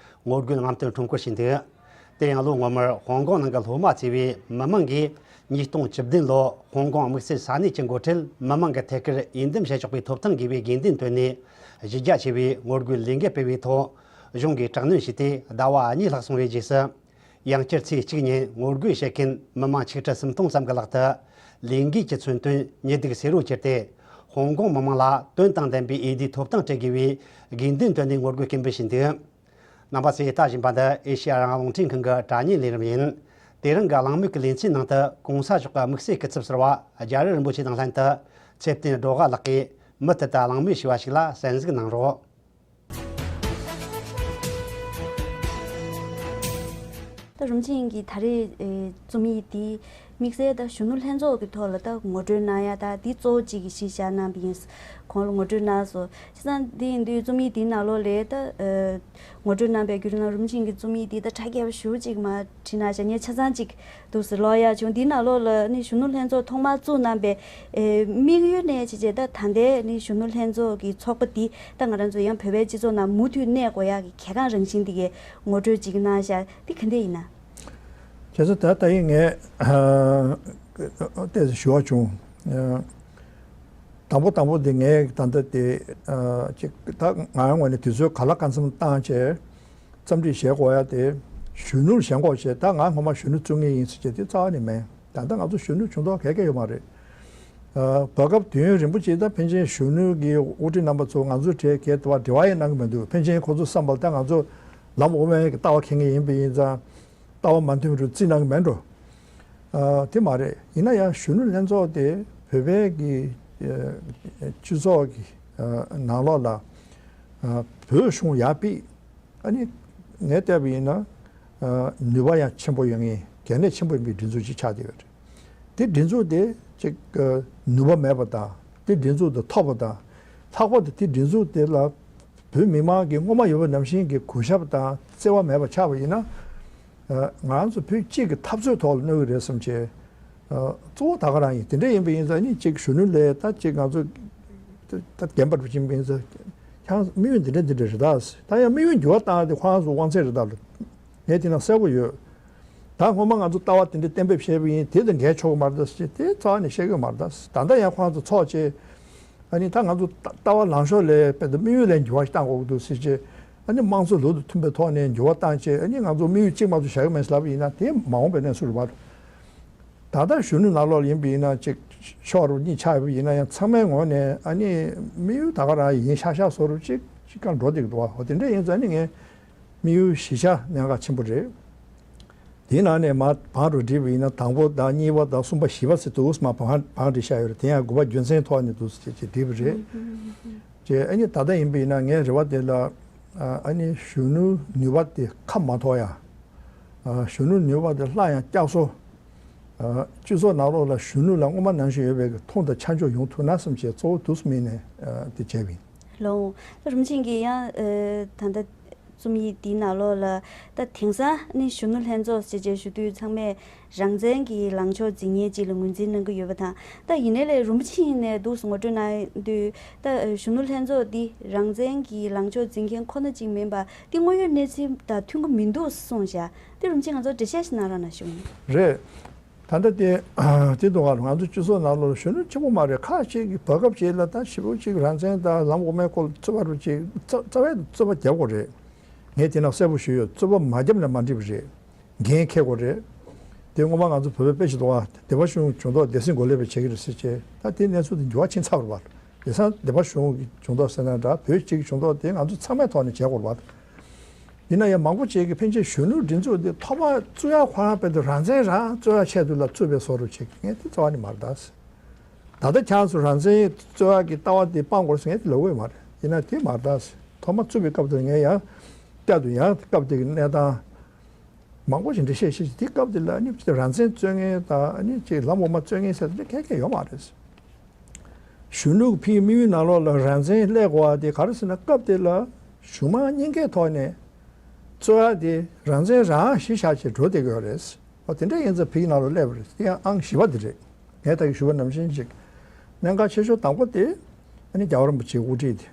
ངོ་རྒོལ་རྔམ་སྟོན་ཁྲོམ་སྐོར་བྱས་འདུག། དེ་ཡང་ལོ་སྔོན་མར་ཧོང་ཀོང་ནང་གི་སློབ་མ་བརྩིས་པའི་མི་མང་གིས་ཉིས་སྟོང་བཅུ་བདུན་ལོ་ཧོང་ཀོང་དམིགས་བསལ་ས་གནས་ཀྱི་འགོ་ཁྲིད་མི་མང་གི་ཐད་ཀར་འོས་འདེམས་བྱེད་ཆོག་པའི་ཐོབ་ཐང་དགོས་པའི་དགོས་འདུན་བཏོན་ནས་གཞི་རྒྱ་ཆེ་བའི་ངོ་རྒོལ་ལས་འགུལ་སྤེལ་བའི་ཐོག་གཞུང་གིས་དྲག་གནོན་བྱས་ཏེ་ཟླ་བ་གཉིས་ལྷག་སོང་བའི་རྗེས་སུ། ཡང་བསྐྱར་ཚེས་གཅིག་ཉིན་ངོ་རྒོལ་བྱེད་མཁན་མི་མང་ཆིག་ཁྲི་སུམ་སྟོང་ཙམ་གྱི་ལག་ཏུ་ལས་འགུལ་གྱི་མཚོན་དོན་ཉེས་སྡིག་སེལ་རོགས་བྱས་ཏེ། ཧོང་ཀོང་མི་མང་ལ་དོན་དང་ལྡན་པའི་འོས་བསྡུའི་ཐོབ་ཐང་སྤྲད་དགོས་པའི་དགོས་འདུན་བཏོན་ནས་ངོ་རྒོལ་སྐད་འབོད་བྱས་འདུག། རྣམ་པ་ཚོས་ལྟ་བཞིན་པ་འདི་ཨེ་ཤེ་ཡ་རང་དབང་རླུང་འཕྲིན་ཁང་གི་དྲ་བརྙན་ལས་རིམ་ཡིན། དེ་རིང་གི་གླེང་མོལ་གྱི་ལེ་ཚན་ནང་དུ་གོང་ས་མཆོག་གི་དམིགས་བསལ་སྐུ་ཚབ་ཟུར་པ་རྒྱ་རི་རིན་པོ་ཆེ་དང་ལྷན་དུ་ཚེ་བརྟན་སྒྲོལ་དཀར་ལགས་ཀྱིས་མུ་མཐུད་དུ་གླེང་མོལ་ཞུས་པ་ཞིག་ལ་གསན་གཟིགས་གནང་རོགས། ད་རུམ་ཆེན་གྱིས་ད་རེས་ཨེ་རྩོམ་ཡིག་འདི་དམིགས་བསལ་ད་གཞོན་ནུ་ལྷན་ཚོགས་ཀྱི་ཐོག་ལ་ད་ངོ་སྤྲོད་གནང་ཡ་ད་འདི་གཙོ་བོ་གཅིག་གི་གཞི་བཞག་གནང་བ་ཡིན། ཁོང་ལ་ངོ་སྤྲོད་གནང་སོང་། བྱས་ཙང་འདི་ཡིན་དུས་རྩོམ་ཡིག་འདིའི་ནང་ལོགས་ལ་ད་ཨེ་ངོ་སྤྲོད་གནང་པའི་བརྒྱུད་རིམ་ལ་རུམ་ཆེན་གྱིས་རྩོམ་ཡིག་འདི་ད་དྲ་རྒྱ་ཞུ་གཅིག་མ་བྲིས་ན་བྱ་ངན་ཆ་ཚང་གཅིག་འདུག་སེ་ཀློག་ཡག་བྱུང་། འདིའི་ནང་ལོགས་ལ་ནི་གཞོན་ནུ་ལྷན་ཚོགས་ཐོག་མར་བཙུགས་གནང་པའི་ཨེ་དམིགས་ཡུལ་ནས་བྱས་བྱས་ད་ད་ལྟའི་ནི་གཞོན་ནུ་ལྷན་ཚོགས་ཀྱི་ཚོགས་པ་འདི་ད་ང་རང་ཚོ་ཡང་བོད་པའི་སྤྱི་ཚོགས་ནང་མུ་མཐུད་གནས་དགོས་ཡག་གི་གལ་འགངས་རང་བཞིན་འདི་གའི་ངོ་སྤྲོད་ཅིག་གནང་བཞག་འདི་ག་འདྲ་ཡིན་ན། བྱས་ཙང་ད་ལྟ་ཡིན་ངས་ཨ་ཏོག་ཙམ་ཞུ་བ་བྱུང་། ཨ་དང་པོ་དང་པོ་འདི་ངས་ད་ལྟ་དེ་ཨ་ཅིག་ད་ང་རང་ངོས་ནས་དུས་ཚོད་ག་ལ་གང་འཚམ་བཏང་བྱས། རྩོམ་སྒྲིག་བྱེད་དགོས་ཡ་དེ་གཞོན་ནུར་ཞེན་ཁོག་བྱས། ད་ང་སྔོན་མ་གཞོན་ནུ་བཙུགས་ངེས་ཡིན་ཟེར་བྱས་དེ་རྩ་བ་ནས་མེད། ད་ལྟ་ང་ཚོ་གཞོན་ནུ་བྱུང་མདོག་ག་གེ་ཡོད་མ་རེད། ཨ་བར་སྐབས་དུས་ཡུན་རིང་པོ་ཅིག་ད་ཕན་ཆད་གཞོན་ནུ་གི་དབུ་ཁྲིད་རྣམ་པ་ཚོ་ང་ཚོའི་གྲས་གས་དེ་བ་འབྲེལ་བ་ཡང་གནང་གི་མི་འདུག་ཕན་ཆད་ཁོ་ཚོ་བསམ་པར་ད་ང་ཚོ་ལམ་འོ་མའི་ལྟ་བ་འཁྱེར་མཁན་ཡིན་པ་ཡིན་ཙང་། ལྟ་བ་མ་མཐུན་རུ་རྩིས་གནང་གི་མེད་འགྲོ། ཨ་དེ་མ་རེད། ཡིན་ན་ཡང་གཞོན་ནུ་ལྷན་ཚོགས་དེ་བོད་པའི་གི་ཨ་སྤྱི་ཚོགས་ཀྱི་ཨ་ནང་ལོགས་ལ་ཨ་བོད་གཞུང་ཡར་ཕེབས། ཨ་ནི་ངས་བལྟས་པ་ཡིན་ན་ཨ་ནུས་པ་ཡང་ཆེན་པོ་ཡོད་མཁན་གལ་གནད་ཆེན་པོ་ཡིན་པའི་སྒྲིག་འཛུགས་ཅིག་ཆགས་བསྡད་ཡོད་རེད། དེ་སྒྲིག་འཛུགས་དེ་ཅིག་ཨ་ནུས་པ་མེད་པ་དང་། དེ་སྒྲིག་འཛུགས་དེ་ཐོབ་པ་དང་། ལྷག་པར་དུ་དེ་སྒྲིག་འཛུགས་དེ་ལ་བོད་མི་མང་གིས་སྔོན་མ་ཡོད་པ་ནང་བཞིན་གྱི་གུས་ཞབས་དང་བརྩེ་བ་མེད་པ་ཆགས་པ་ཡིན་ན། ཨ་ང་རང་ཚོ་བོད་གཅིག་གི་འཐབ་རྩོད་ཐོག་ལ་གནོད་ཀྱི་རེད་བསམ་བྱས། གཙོ་བོ་ད་ག་རང་ཡིན། དེ་འདྲ་ཡིན་པ་ཡིན་ཙང་ནི་གཅིག་གཞོན་ནུ་ལས་ད་གཅིག་ང་ཚོ་ད་རྒན་པར་ཕྱིན་པ་ཡིན་ཙང་ཁྱང་དམིགས་ཡུལ་འདི་འདྲ་འདི་འདྲ་རེད་ད། ད་ཡང་དམིགས་ཡུལ་འགྱུར་བ་བཏང་དེ་ཁོ་རང་ཚོ་དབང་ཚད་རེད་ད་ལ། ངས་དེ་ན་གསལ་པོ་ཡོད། ད་སྔོན་མ་ང་ཚོ་ལྟ་བ་དེ་འདྲ་གཏན་འབེབས་བྱས་པ་ཡིན་དེ་དང་འགལ་ཆོག་གི་མ་རེད་ཟེར་དེ་རྩ་བ་ནས་བཤད་ཀྱི་མ་རེད། ད་ད་ལྟ་ཡང་ཁོང་ཚོ་ཚོགས་བྱས། ཨ་ནི་ད་ང་ཚོ་ལྟ་བ་ལངས་ཕྱོགས་ལས་དཔེ་དེ་དམིགས་ཡུལ་ལས་འགྱུར་བ་ཞིག་བཏང་དགོས་ཀྱི་འདུག་ཟེར་བྱས། ཨ་ནི་དམངས་གཙོ་ལུགས་དང་མཐུན་པའི་ཐོག་ནས་འགྱུར་བ་བཏང་བྱས། ཨ་ནི་ང་ཚོ་དམིགས་ཡུལ་གཅིག་མ་གཏོགས་བཞག་གི་མེད་ཟེར་ལབ་པ་ཡིན་ན་དེ་མ་འོངས་པའི་གནས་ཚུལ་རེད་པ། ད་ལྟ་གཞོན་ནུ་ནང་ལོགས་ལ་ཡིན་པ་ཡིན་ན་ཅིག་ཕྱོགས་རུ་གཉིས་ཆགས་ཡོད་པ་ཡིན་ན་ཡང་ཚང་མའི་ངོས་ནས་ཨ་ནི་དམིགས་ཡུལ་ད་ག་རང་ཡིན་ཤག་ཤག་བཟོ་རུ་ཅིག་ཅིག་གང་འགྲོ་བསྡད་ཀྱི་འདུག་བ། འོ་དེ་འདྲ་ཡིན་ཙང་ཨ་ནི་ངས་དམིགས་ཡུལ་བཞི་ཆ་གནད་འགག་ཆེན་པོ་རེད། དེའི་ནང་ནས་མར་བང་རུ་བསྒྲིགས་པ་ཡིན་ན་དང་པོ་དང་གཉིས་པ་དང་གསུམ་པ་བཞི་པ་ཟེར་འདུག་མར་བང་བང་བསྒྲིགས་བཞག་ཡོད་རེད། དེ་ཡང་དགུ་པ་རྒྱུ་མཚན་ཐོག་ནས་འདུག་ཟེར་བྱས་བསྒྲིགས་པ་རེད། ཅེས་ཨ་ནི་ད་ལྟ་ཡིན་པ་ཡིན་ན་ངའི་རེ་བ་དེ་ལ་ཨ་ནི་གཞོན་ནུ་ནུས་པ་དེ་ཁ་མ་ཐོག་ཡ། གཞོན་ནུ་ནུས་པ་དེ་སླར་ཡང་བསྐྱར་གསོ། སྤྱི་ཚོགས་ནང་ལོགས་ལ་གཞོན་ནུ་ལ་སྔོན་མ་ནང་བཞིན་ཡོད་པའི་མཐོང་དང་ཆ་འཇོག་ཡོང་ཐུབ་ན་བསམ་བྱས་གཙོ་བོ་དུས་སུ་དམིགས་ནས་དེ་བྱས་པ་ཡིན། ལོ། ད་རིན་པོ་ཆེ་གིས་ཡང་ད་ལྟ་རྩོམ་ཡིག་འདིའི་ནང་ལོགས་ལ་ད་དེང་སང་ནི་གཞོན་ནུ་ལྷན་ཚོགས་ཟེར་བྱས་ཞུ་དུས་ཚང་མས་རང་བཙན་གྱི་ལངས་ཕྱོགས་འཛིན་མཁན་ཅིག་ལ་ངོས་འཛིན་གནང་གི་ཡོད་པ་དང་། ད་ཡིན་ནའི་ལས་རིན་པོ་ཆེ་ནས་འདུག་སེ་ངོ་སྤྲོད་གནང་དུས་ད་གཞོན་ནུ་ལྷན་ཚོགས་འདི་རང་བཙན་གྱི་ལངས་ཕྱོགས་འཛིན་མཁན་ཁོ་ན་ཅིག་མིན་པ་འདི་དངོས་ཡོད་གནས་ཚུལ་དང་མཐུན་གྱི་མི་འདུག་གསུངས་བཞག་དེ་རིན་པོ་ཆེ་ང་ཚོར་འགྲེལ་བཤད་ཞིག་གནང་རོགས་གནང་ཞུ། རེད། ད་ལྟ་དེ་དེ་དུས་ང་ང་ཚོ་སྤྱི་ཚོགས་ནང་ལོགས་ལ་གཞོན་ནུ་ཆེན་པོ་མ་རེད། ཁ་ཅིག་གིས་བར་སྐབས་ཅིག་ལ་ད་ཞེ་པོ་ཅིག་རང་བཙན་དང་ལམ་དབུ་མའི་སྐོར་རྩོད་པ་རུ་ཅིག་རྩ་རྩ་བའི་རྩོད་པ་རྒྱབ་དགོས་རེད། ངས་དེ་ནང་གསལ་པོ་ཞུས་ཡོད། རྩོད་པ་མ་བརྒྱབ་ན་མ་འགྲིག་པ་རེད། འགན་འཁྱེར་དགོས་རེད། དེ་སྔོན་མ་ང་ཚོ་བོད་པའི་དཔེ་ཆ་དུ་བ་སྡེ་པ་གཞུང་སྦྱོང་ཐོག་སྡེ་སྲིད་འགོ་ལས་པའི་བྱེད་ཀྱི་རེད་ཟེར་བྱས། ད་དེ་གནས་ཚུལ་དེ་འགྱུར་བ་ཕྱིན་ཚར་བ་རེད་པ། དེང་སང་སྡེ་པ་གཞུང་གི་སྦྱོང་ཐོག་ཟེར་ན་འདྲ་བོད་སྤྱི་གི་སྦྱོང་ཐོག་དེ་ང་ཚོ་ཚང་མའི་ཐོག་ནས་བྱེད་དགོས་རེད་པ། ཡིན་ན་ཡང་མང་པོ་ཅིག་གིས་ཕན་ཆད་གཞོན་ནུ་སྒྲིག་འཛུགས་འདི་ཐོག་མར་བཙུགས་ཡག་ཁོ་རང་དཔེ་དེ་རང་བཙན་རང་རྩོད་ཡག་ཆེད་དུ་ལ་བཙུགས་པའི་བཟོ་འདྲ་ཅིག་ངས་དེ་རྩ་བ་ནས་མ་རེད་ད་ཟེར། ད་ལྟ་ཁྱེད་ཚོ་རང་བཙན་རྩོད་ཡག་གི་ལྟ་བ་དེ་སྤང་དགོས་ཟེར་ངས་དེ་ལབ་ཀྱི་ཡོད་མ་རེད། ཡིན་ན་དེ་མ་རེད་ད་ཟེར། ཐོག་མར་བཙུགས་པའི་སྐབས་དེར་ངས་ཡང་བསྐྱར་དུ་ཡང་སྐབས་དེ་གི་གནས་སྟངས་མང་པོ་ཞིག་འགྲེལ་བཤད་བྱེད་ཅིག་དེ་སྐབས་དེ་ལ་ནི་རང་བཙན་རྩོད་མཁན་དང་ནི་ཅིག་ལམ་འོག་མ་རྩོད་མཁན་ཟེར་དེ་གལ་གལ་ཡོད་མ་རེད་ཟེར། གཞོན་ནུ་ཕིའི་དམིགས་ཡུལ་ནང་ལོགས་ལ་རང་བཙན་སླེབས་དགོས་པ་དེ་ག་རེ་ཟེར་ན། སྐབས་དེ་ལ་གཞུང་མང་གཉིས་ཀའི་ཐོག་ནས་རྩོད་ཡག་དེ་རང་བཙན་རང་གཞི་བཞག་བྱས་འགྲོ་བསྡད་ཀྱི་ཡོད་རེད། འོ་དེ་འདྲ་ཡིན་ཙང་ཕིའི་ནང་ལོགས་སླེབས་པ་རེད། དེ་ཡང་ཨང་བཞི་པ་དེ་རེད། ངས་ད་གིན་ཞུས་པ་ནང་བཞིན་ཅིག་གནད་འགག་ཆེ་ཤོས་དང་པོ་དེ་ཨ་ནི་རྒྱལ་བ་རིན་པོ་ཆེའི་དབུ་ཁྲིད་དེ།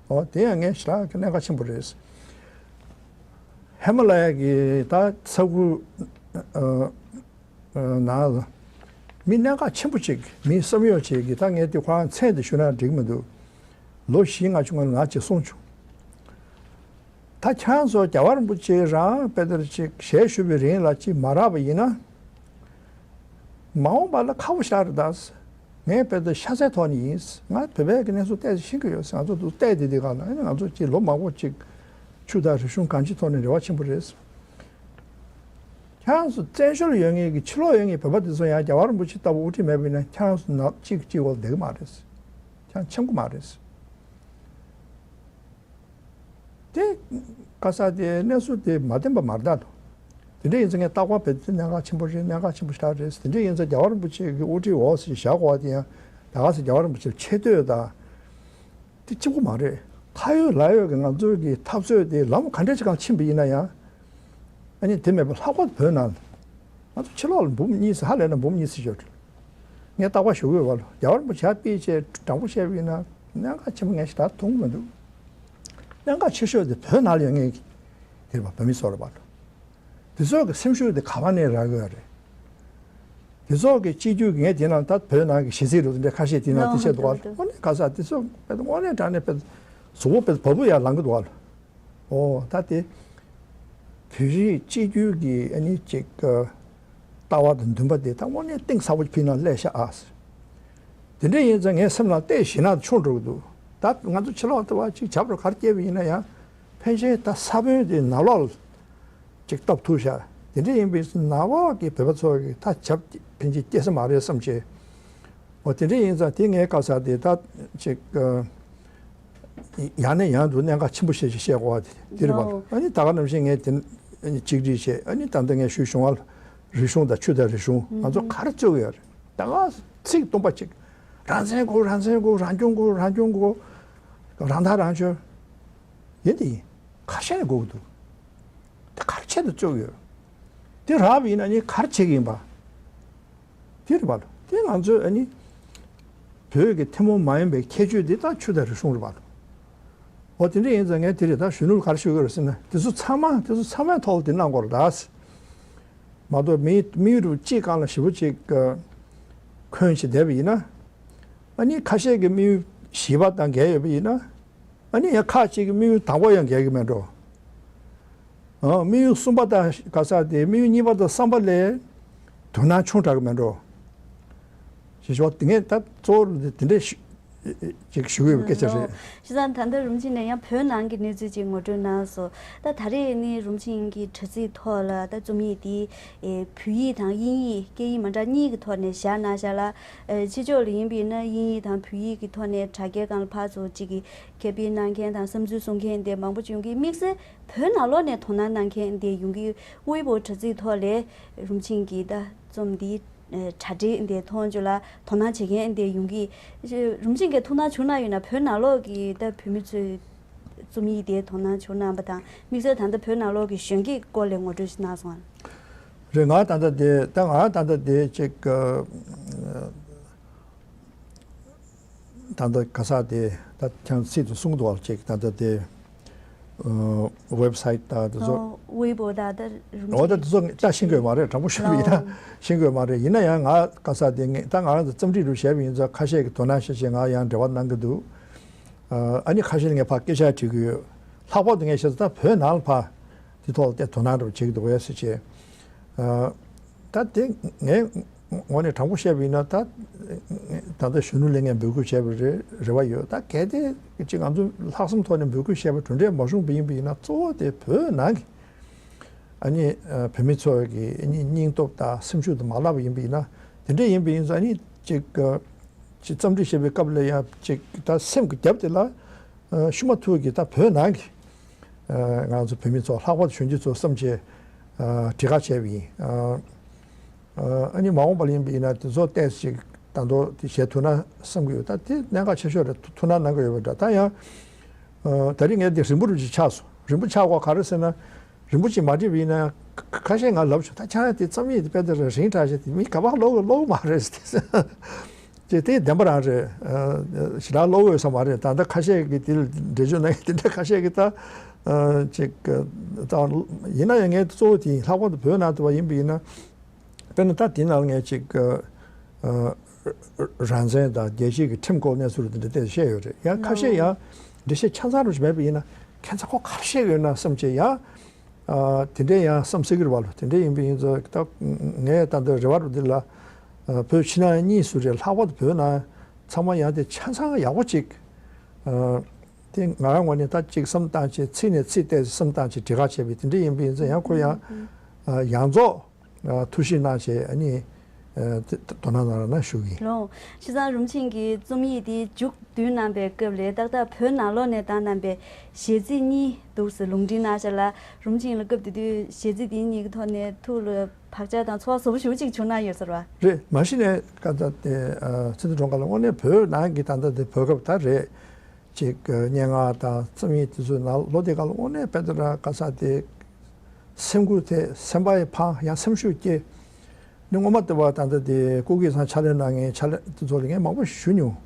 འོ་དེ་ཡང་ངས་ཞེ་དྲག་གི་གནད་འགག་ཆེན་པོ་རེད། ཧི་མ་ལ་ཡ་གི་ད་ས་ཁུལ་ཨ། ནང་ལ་མི་གནད་འགག་ཆེན་པོ་ཅིག་མི་བསམ་ཡོད་ཅིག་གིས། ད་ངས་དེ་ཁོ་རང་མཚན་དེ་ཞུས་ན་འགྲིག་མི་འདུག་ལོ་བཞི་ལྔ་བཅུ་སྔོན་ལ་ང་ཅིག་གསུངས་བྱུང་། ད་ཁྱེད་རང་ཚོ་རྒྱལ་བ་རིན་པོ་ཆེ་རང་དཔེ་དེར་ཅིག་ཞལ་བཞུགས་པའི་རིང་ལ་ཅིག་མ་རག་པ་ཡིན་ན། མ་འོངས་པ་ལ་ཁག་པོ་ཞེ་དྲག་རེད་ད། ངས་དཔེ་དེར་ཤ་ཚའི་ཐོག་ནས་ཡིན། ང་བོད་པའི་གི་གནས་ཚུལ་ཏོག་ཙམ་ཤེས་ཀྱི་ཡོད། ང་ཚོ་འདུག་བལྟས་བསྡད་དུས་སྒང་ལ་ང་ཚོ་ཅིག་ལོ་མང་པོ་ཅིག་ཆོས་དང་རིག་གཞུང་གང་ཅིའི་ཐོག་ནས་རེ་བ་ཆེན་པོ་རེད། ཁྱེད་རང་ཚོ་བཙན་བྱོལ་ཡོད་མཁན་གྱི་ཕྱི་ལོགས་ཡོད་མཁན་བོད་པ་དེ་ཚོ་ཡང་རྒྱལ་བ་རིན་པོ་ཆེ་ལྟ་བུ་དབུ་ཁྲིད་མེད་པ་ཡིན་ན་ཁྱེད་རང་ཚོ་ནག་གཅིག་གཅིག་འོག་བསྡད་ཀྱི་མ་རེད། ཁྱེད་རང་འཆམ་གྱི་མ་རེད། དེ་ག་ས་དེ་གནས་ཚུལ་དེ་མ་བདེན་པ་མ་རེད་ད། དེ་འདྲ་ཡིན་ཙང་ངས་རྟག་པར་བོད་དེ་གནད་འགག་ཆེན་པོ་རེད། གནད་འགག་ཆེན་པོ་ཞེ་དྲག་རེད། དེ་འདྲ་ཡིན་ཙང་རྒྱལ་བ་རིན་པོ་ཆེ་གི་དབུ་ཁྲིད་འོག་ཟེར་བཞག་དགོས་པ་དེ་ཡང་ད་ག་ས་རྒྱལ་བ་རིན་པོ་ཆེ་ཆེ་བསྟོད་དང་། དེ་གཅིག་པུ་མ་རེད། ཁ་ཡོད་ལག་ཡོད་ཀྱི་ང་ཚོའི་གི་འཐབ་རྩོད་དེ་ལམ་ག་འདྲ་ཅིག་སྒང་ཕྱིན་པ་ཡིན་ན་ཡང་། ཨ་ནི་དེ་མེད་པར་ལྷག་པར་དུ་བོད་ནང་ང་ཚོ་ཕྱི་ལོགས་ལ་འབུམ་གཉིས་ཙམ། ཧ་ལས་ན་འབུམ་གཉིས་ཙམ་ཡོད་རེད། ངས་རྟག་པར་ཞུ་གི་ཡོད་པ་ལ། རྒྱལ་བ་རིན་པོ་ཆེ་དཔེ་བྱས་དྲང་པོ་བཤད་པ་ཡིན་ན་གནད་འགག་ཆེན་པོ་ངས་ཞེ་དྲག་མཐོང་གི་མི་འདུག་གནད་འགག་ཆེ་ཤོས་དེ་བོད་ནང་ལ་ཡོད་མཁན་གྱི་དེ་རེད་པ། བོད་མི་ཚོ་རེད་པ། དེ་ཚོ་གི་སེམས་ཤུགས་དེ་ག་པ་ནས་རག་གི་ཡོད་རེད། དེ་ཚོ་གི་སྤྱི་རྒྱུ་གི་ངས་དེ་ནང་ད་བོད་ནང་གི་གཞི་རྩའི་རུ་འདྲ་ཁ་ཤས་དེ་ནང་དེ་བཤད་འདུག་ག་དངོས་གནས་ག་ས་དེ་ཚོ་དཔེ་དངོས་གནས་དྲང་གནས་དཔེ་གཟུགས་པོ་དཔེ་བ་སྤུ་ཡར་ལངས་གི་འདུག་ག་ཨོ་ད་དེ་བོད་རིགས་སྤྱི་རྒྱུ་གི་ཨ་ནི་ཅིག་ལྟ་བ་དང་འདུན་པ་དེ་ད་དངོས་གནས་གཏིང་ཟབ་པོ་ཕི་ནང་སླེབས་ཤག་ཨ། དེ་འདྲ་ཡིན་ཙང་ངའི་སེམས་ནང་བལྟས་ཞེད་སྣང་ཆུང་འགྲོ་གི་འདུག་ད་ང་ཚོ་ཕྱི་ལོགས་ལྟ་བ་ཅིག་བྱབ་རོགས་ག་རེ་སྐྱེས་པ་ཡིན་ན་ཡང་ཕན་ཆད་ད་ས་བོན་དེ་ནང་ལོགས་ལ་ཅིག་བཏབ་ཐུབ་ཤག་དེ་འདྲ་ཡིན་པའི་ནང་ལོགས་ཀྱི་བོད་པ་ཚོ་གི་ད་བྱབ་ཕན་ཆད་སྐྱེ་ས་མ་རེད་བསམ་བྱས། འོ་དེ་འདྲ་ཡིན་ཙང་དེ་ངའི་སྐབས་ས་དེ་ད་ཅིག་ཡང་ནས་ཡང་དུ་གནད་འགག་ཆེན་པོ་བཤད་ཅིག་བཤད་དགོས་པ་དེ་དེ་རེད་པ། ཨ་ནི་ད་ག་ནང་བཞིན་ངས་དེ་ཨ་ནི་གཅིག་སྒྲིལ་བྱས། ཨ་ནི་ད་ལྟ་ངས་ཞུས་བྱུང་བ་རིག་གཞུང་དང་ཆོས་དང་རིག་གཞུང་ང་ཚོ་ག་རེ་རྩོད་གི་ཡོད་རེད། ད་ག་ཚིག་སྟོང་པ་གཅིག་རང་བཙན་དགོས། རང་བཙན་དགོས། རང་སྐྱོང་དགོས། རང་སྐྱོང་དགོས། རང་ཐག་རང་གཅོད། ཡིན་དེ་ཡིན། ག་ཤེད་ནས་དགོས་ཀྱི་འདུག་དེ་ག་རེ་ཆེད་དུ་རྩོད་ཀྱི་ཡོད། དེ་རག་པ་ཡིན་ན་ནི་ག་རེ་བྱེད་ཀྱི་ཡིན་པ། དེ་རེད་པ་ལོ། དེ་ང་ཚོས་ཨ་ནི་བོད་ཀྱི་ཐུན་མོང་མ་ཡིན་པའི་ཁྱད་ཆོས་འདི་ད་ཆོས་དང་རིག་གཞུང་རེད་པ་ལོ། འོ་དེ་འདྲ་ཡིན་ཙང་ངས་དེ་རེད། ད་གཞོན་ནུ་ལ་ག་རེ་ཞུ་གི་རེད་ཟེར་ན། དེ་ཚོ་ཚང་མ་དེ་ཚོ་ཚང་མའི་ཐོག་ལ་དེ་གནང་དགོས་རེད་ད། མ་གཏོགས་མི་དམིགས་ཡུལ་གཅིག་སྒང་ལ་ཞེ་པོ་ཅིག་ཨ་འཁོན་བྱས་བསྡད་པ་ཡིན་ན། ཨ་ནི་ཁ་ཤས་ཀྱི་དམིགས་ཡུལ་ཞི་བ་དང་འགལ་ཡོད་པ་ཡིན་ན། ཨ་ནི་ཡང་ཁ་ཅིག་གི་དམིགས་ཡུལ་དང་པོ་ཡང་འགལ་གྱི་མེད་འགྲོ། ཨ་དམིགས་ཡུལ་གསུམ་པ་དང་ག་ས་དེ་དམིགས་ཡུལ་གཉིས་པ་དང་གསུམ་པ་ལས་དོ་སྣང་ཆུང་དྲགས་ཀྱི་མེད་འགྲོ། ཞེས་ཞུ་བ་དེ་ངས་ད་གཙོ་བོ་དེ་འདྲས་ཞུ་ཅིག་ཞུ་གི་ཡོད་པའི་སྐད་ཆ་རེད། བྱས་ཙང་ད་ལྟ་རུམ་ཆེན་ནས་ཡང་བོད་ནང་གི་གནས་ཚུལ་ཅིག་ངོ་སྤྲོད་གནང་སོང་། ད་ད་རེས་ནི་རུམ་ཆེན་གྱི་དྲ་ཚིགས་ཐོག་ལ་ད་རྩོམ་ཡིག་འདི་ཨེ་བོད་ཡིག་དང་དབྱིན་ཡིག་སྐད་ཡིག་མ་འདྲ་གཉིས་ཀྱི་ཐོག་ནས་བཞག་གནང་བཞག་ལ། ཨེ་ཕྱི་ཕྱོགས་ལ་ཡིན་པ་ཡིན་ན་དབྱིན་ཡིག་དང་བོད་ཡིག་གི་ཐོག་ནས་དྲ་རྒྱའི་སྒང་ལ་ཕར་ཚུར་ཅིག་གི་ཁྱབ་སྤེལ་གནང་མཁན་དང་བསམ་ཚུལ་གསུང་མཁན་དེ་མང་པོ་བྱུང་གི། དམིགས་བསལ་བོད་ནང་ལོགས་ནས་དོ་སྣང་གནང་མཁན་དེ་ཡོང་གི། ཝེ་པོ་དྲ་ཚིགས་ཐོག་ལས་རུམ་ཆེན་གྱི་ད་རྩོམ་འདི་ཨེ་དྲ་སྒྲིག་འདི་མཐོང་བྱུང་ལ་དོ་སྣང་བྱེད་མཁན་འདི་ཡོང་གི། རུམ་ཆེན་གྱིས་ཐུགས་སྣང་བྱུང་གནང་ཡོད་ན། བོད་ནང་ལོགས་ཀྱི་ད་བོད་མི་ཚོས་རྩོམ་ཡིག་དེ་དོ་སྣང་བྱུང་གནང་བ་དང་། དམིགས་བསལ་ད་ལྟ་བོད་ནང་ལོགས་ཀྱི་གཞོན་སྐྱེས་སྐོར་ལས་ངོ་སྤྲོད་ཞིག་གནང་སོང་ཨ། རེད། ང་ད་ལྟ་དེ་ད་ང་ད་ལྟ་དེ་ཅིག་ཨ་ད་ལྟ་ག་ས་དེ་ད་ཁྱང་ཚིག་ཏུ་གསུང་འདུག་བ། ཅིག་ད་ལྟ་དེ་ཝེབ་སའིཊ་ད་དེ་ཚོ། ཨོ་ཝེ་པོ་ད་ད་རུམ་འོ་ད་དེ་ཚོ་ད་ཤེས་དགོས་མ་རེད། དྲང་པོ་ཞུ་བ་ཡིན་ན་ཨོ་ཤེས་དགོས་མ་རེད། ཡིན་ན་ཡང་ང་ག་ས་དེ་ངས་ད་ང་རང་ཚོ་རྩོམ་སྒྲིག་རུ་བྱས་པ་ཡིན་ཙང་ཁ་ཤས་ཀྱི་དོ་སྣང་བྱེད་བྱེད་ང་ཡང་འབྲེལ་བ་གནང་གི་འདུག་ཨ་ནི་ཁ་ཤས་ལ་ངས་ཕར་སྐད་ཆ་དྲི་གི་ཡོད། ལྷག་པར་དུ་ངས་བཤད་ཚོ་ད་བོད་ནང་ལ་ཕར་དེ་ཐོག་ལ་དེ་དོ་སྣང་རུ་བྱེད་ཀྱི་འདུག་བས་ཟེར་བྱས། ཨ་ད་དེ་ངས་ངོ་ནས་དྲང་པོ་བཤད་པ་ཡིན་ན། ད་ད་ལྟ་གཞོན་ནུ་ལས་ངས་འབོད་སྐུལ་བྱས་པའི་རེ་རེ་བ་ཡོད། ད་གལ་ཏེ་ཅིག་ང་ཚོ་ལྷག་བསམ་ཐོག་ནས་འབོད་སྐུལ་བྱས་པ་གྲུབ་འབྲས་མ་བྱུང་བ་ཡིན་པ་ཡིན་ན། གཙོ་བོ་དེ་བོད་ནང་གི་ཨ་ནི་ཨ་བོད་མི་ཚོ་གི་ཨ་ནི་སྙིང་སྟོབས་དང་སེམས་ཤུགས་དེ་མ་བརླག་པ་ཡིན་པ་ཡིན་ན། དེ་འདྲ་ཡིན་པ་ཡིན་ཙང་ཨ་ནི་ཅིག་ཅིག་རྩོམ་སྒྲིག་བྱེད་པའི་སྐབས་ལ་ཡང་ཅིག་ད་སེམས་ཀྱི་རྒྱབ་དེ་ལ་ཨ་ཤུ་མ་ཐུག་གི་ད་བོད་ནང་གི་ཨ་ང་ཚོ་བོད་མི་ཚོ་ལྷག་པར་དུ་གཞོན་སྐྱེས་ཚོ་བསམ་བྱས་ཨ་གྲོས་ཁ་བྱས་པ་ཡིན། ཨ་ཨ་ནི་མ་འོངས་པ་ལ་ཡིན་པ་ཡིན་ན་དེ་ཚོ་ཏོག་ཙམ་ཅིག་ད་དུང་དེ་བྱེད་ཐུབ་ན་བསམ་གྱི་ཡོད། ད་དེ་གནད་འགག་ཆེ་ཤོས་རེད། ཐུགས་སྣང་གནང་གི་ཡོད་པ་འདྲ། ད་ཡང་ཨ་ད་རིང་ངས་དེ་རིང་པོ་རིང་ཅིག་ཆགས་སོང་། རིང་པོ་ཆགས་དགོས་ག་རེ་ཟེར་ན། རིན་པོ་ཆེ་མ་བྲིས་པ་ཡིན་ན་ཁ་ཁ་ཤས་ང་ལབ་བྱུང་། ད་ཁྱེད་རང་དེ་རྩོམ་ཡིག་དེ་དཔེ་དེ་རིང་དྲགས་ཤག་དེ་མི་ག་པར་ཀློག་ཀློག་མ་རེད་ཟེར། ཅེས་དེ་བདེན་པ་རང་རེད། ཨ་ཞེ་དྲག་ཀློག་འོས་ས་མ་རེད། ད་ལྟ་ཁ་ཤས་ཀྱིས་དེ་ལ་འགྲེལ་བརྗོད་གནང་ཡག་དེ་འདྲ་ཁ་ཤས་ཀྱིས་ད་ཨ་ཅིག་ད་ཡིན་ན་ཡང་ངས་གཙོ་བོ་དེ་ཡིན། ལྷག་པར་དུ་བོད་ནང་དུ་བ་ཡིན་པ་ཡིན་ན། དཔེར་ན་ད་དེ་ནང་ངས་ཅིག་ཨ་རང་བཙན་དང་རྒྱལ་སྤྱི་གི་ཁྲིམས་སྐོར་གནས་ཚུལ་དེ་འདྲ་ཏོག་ཙམ་བཤད་ཡོད་རེད། ཡང་ཁ་ཤས་ཡང་འགྲེལ་བཤད་ཆ་ཚང་རུ་ཞིག་མེད་པ་ཡིན་ན། ཁྱད་མཚར་ཁོ་ག་རེ་བཤད་ཡོད་ན་བསམ་བྱས་ཡང་ཨ་དེ་འདྲའི་ཡང་བསམ་སྲིད་ཀྱི་རེད་བ་ལོ། དེ་འདྲ་ཡིན་པ་ཡིན་ཙང་ད་ངས་ད་ལྟ་རེ་བ་རུ་འདི་ལ་ཨ་བོད་ཕྱི་ནང་གཉིས་སུ་རེད། ལྷག་པར་དུ་བོད་ནང་ཚང་མ་ཡང་དེ་ཆ་ཚང་ཡག་པོ་ཅིག་ཨ་དེ་ང་རང་ངོས་ནས་ད་ཅིག་བསམ་བཏང་བྱས། ཚིག་ནས་ཚིག་ཏོག་ཙམ་བསམ་བཏང་བྱས་གྲོས་ཁ་བྱས་པའི་དེ་འདྲ་ཡིན་པ་ཡིན་ཙང་ཡང་ཁོ་ཡང་ཨ་ཡང་རྫོགས་ཨ་ཐུགས་ཞིབ་གནང་བྱས། ཨ་ནི་ཨ་དེ་དོ་སྣང་གནང་རོགས་གནང་ཞུ་གི་ཡིན། ལགས། བྱས་ཙང་རུམ་ཆེན་གྱིས་རྩོམ་ཡིག་དེ་མཇུག་བསྡུ་གནང་པའི་སྐབས་ལ་ཏག་ཏག་བོད་ནང་ལོགས་ནས་བཏང་གནང་པའི་གཞས་ཚིག་གཉིས་འདུག་སེ་ལུང་འདྲེན་གནང་ཤག་ལ། རུམ་ཆེན་ལ་སྐབས་དེ་དུས་གཞས་ཚིག་དེ་གཉིས་ཀྱི་ཐོག་ནས་ཐུགས་ལ་བག་ཆགས་དང་ཚོར་བ་ཟབ་པོ་ཞེ་པོ་ཅིག་བྱུང་གནང་ཡོད་ས་རེད་བ། རེད། མ་གཞི་ནས་ཀ་ད་དེ་ཨ་ཚེ་བརྟན་སྒྲོལ་དཀར་ལགས་དངོས་གནས་བོད་ནང་གི་ད་ལྟ་དེ་བོད་སྐབས་ད་རེད། ཅིག་སྙན་ངག་དང་རྩོམ་ཡིག་དེ་ཚོའི་ནང་ལོ་དེ་ག་ལ་དངོས་གནས་དཔེ་ད་ར་ག་ས་དེ་སེམས་འགུལ་ཐེབས། སེམས་པ་ཡི་ཕངས། ཡང་སེམས་ཤུགས་སྐྱེ། ནི་སྔོན་མ་དེ་བ་ད་ལྟ་དེ་སྐུ་སྒེར་ཚང་ཕྱག་ལས་གནང་མཁན་ཕྱག་ལས་དེ་ཚོ་ལ་ངས་མང་པོ་ཞུ་མྱོང་།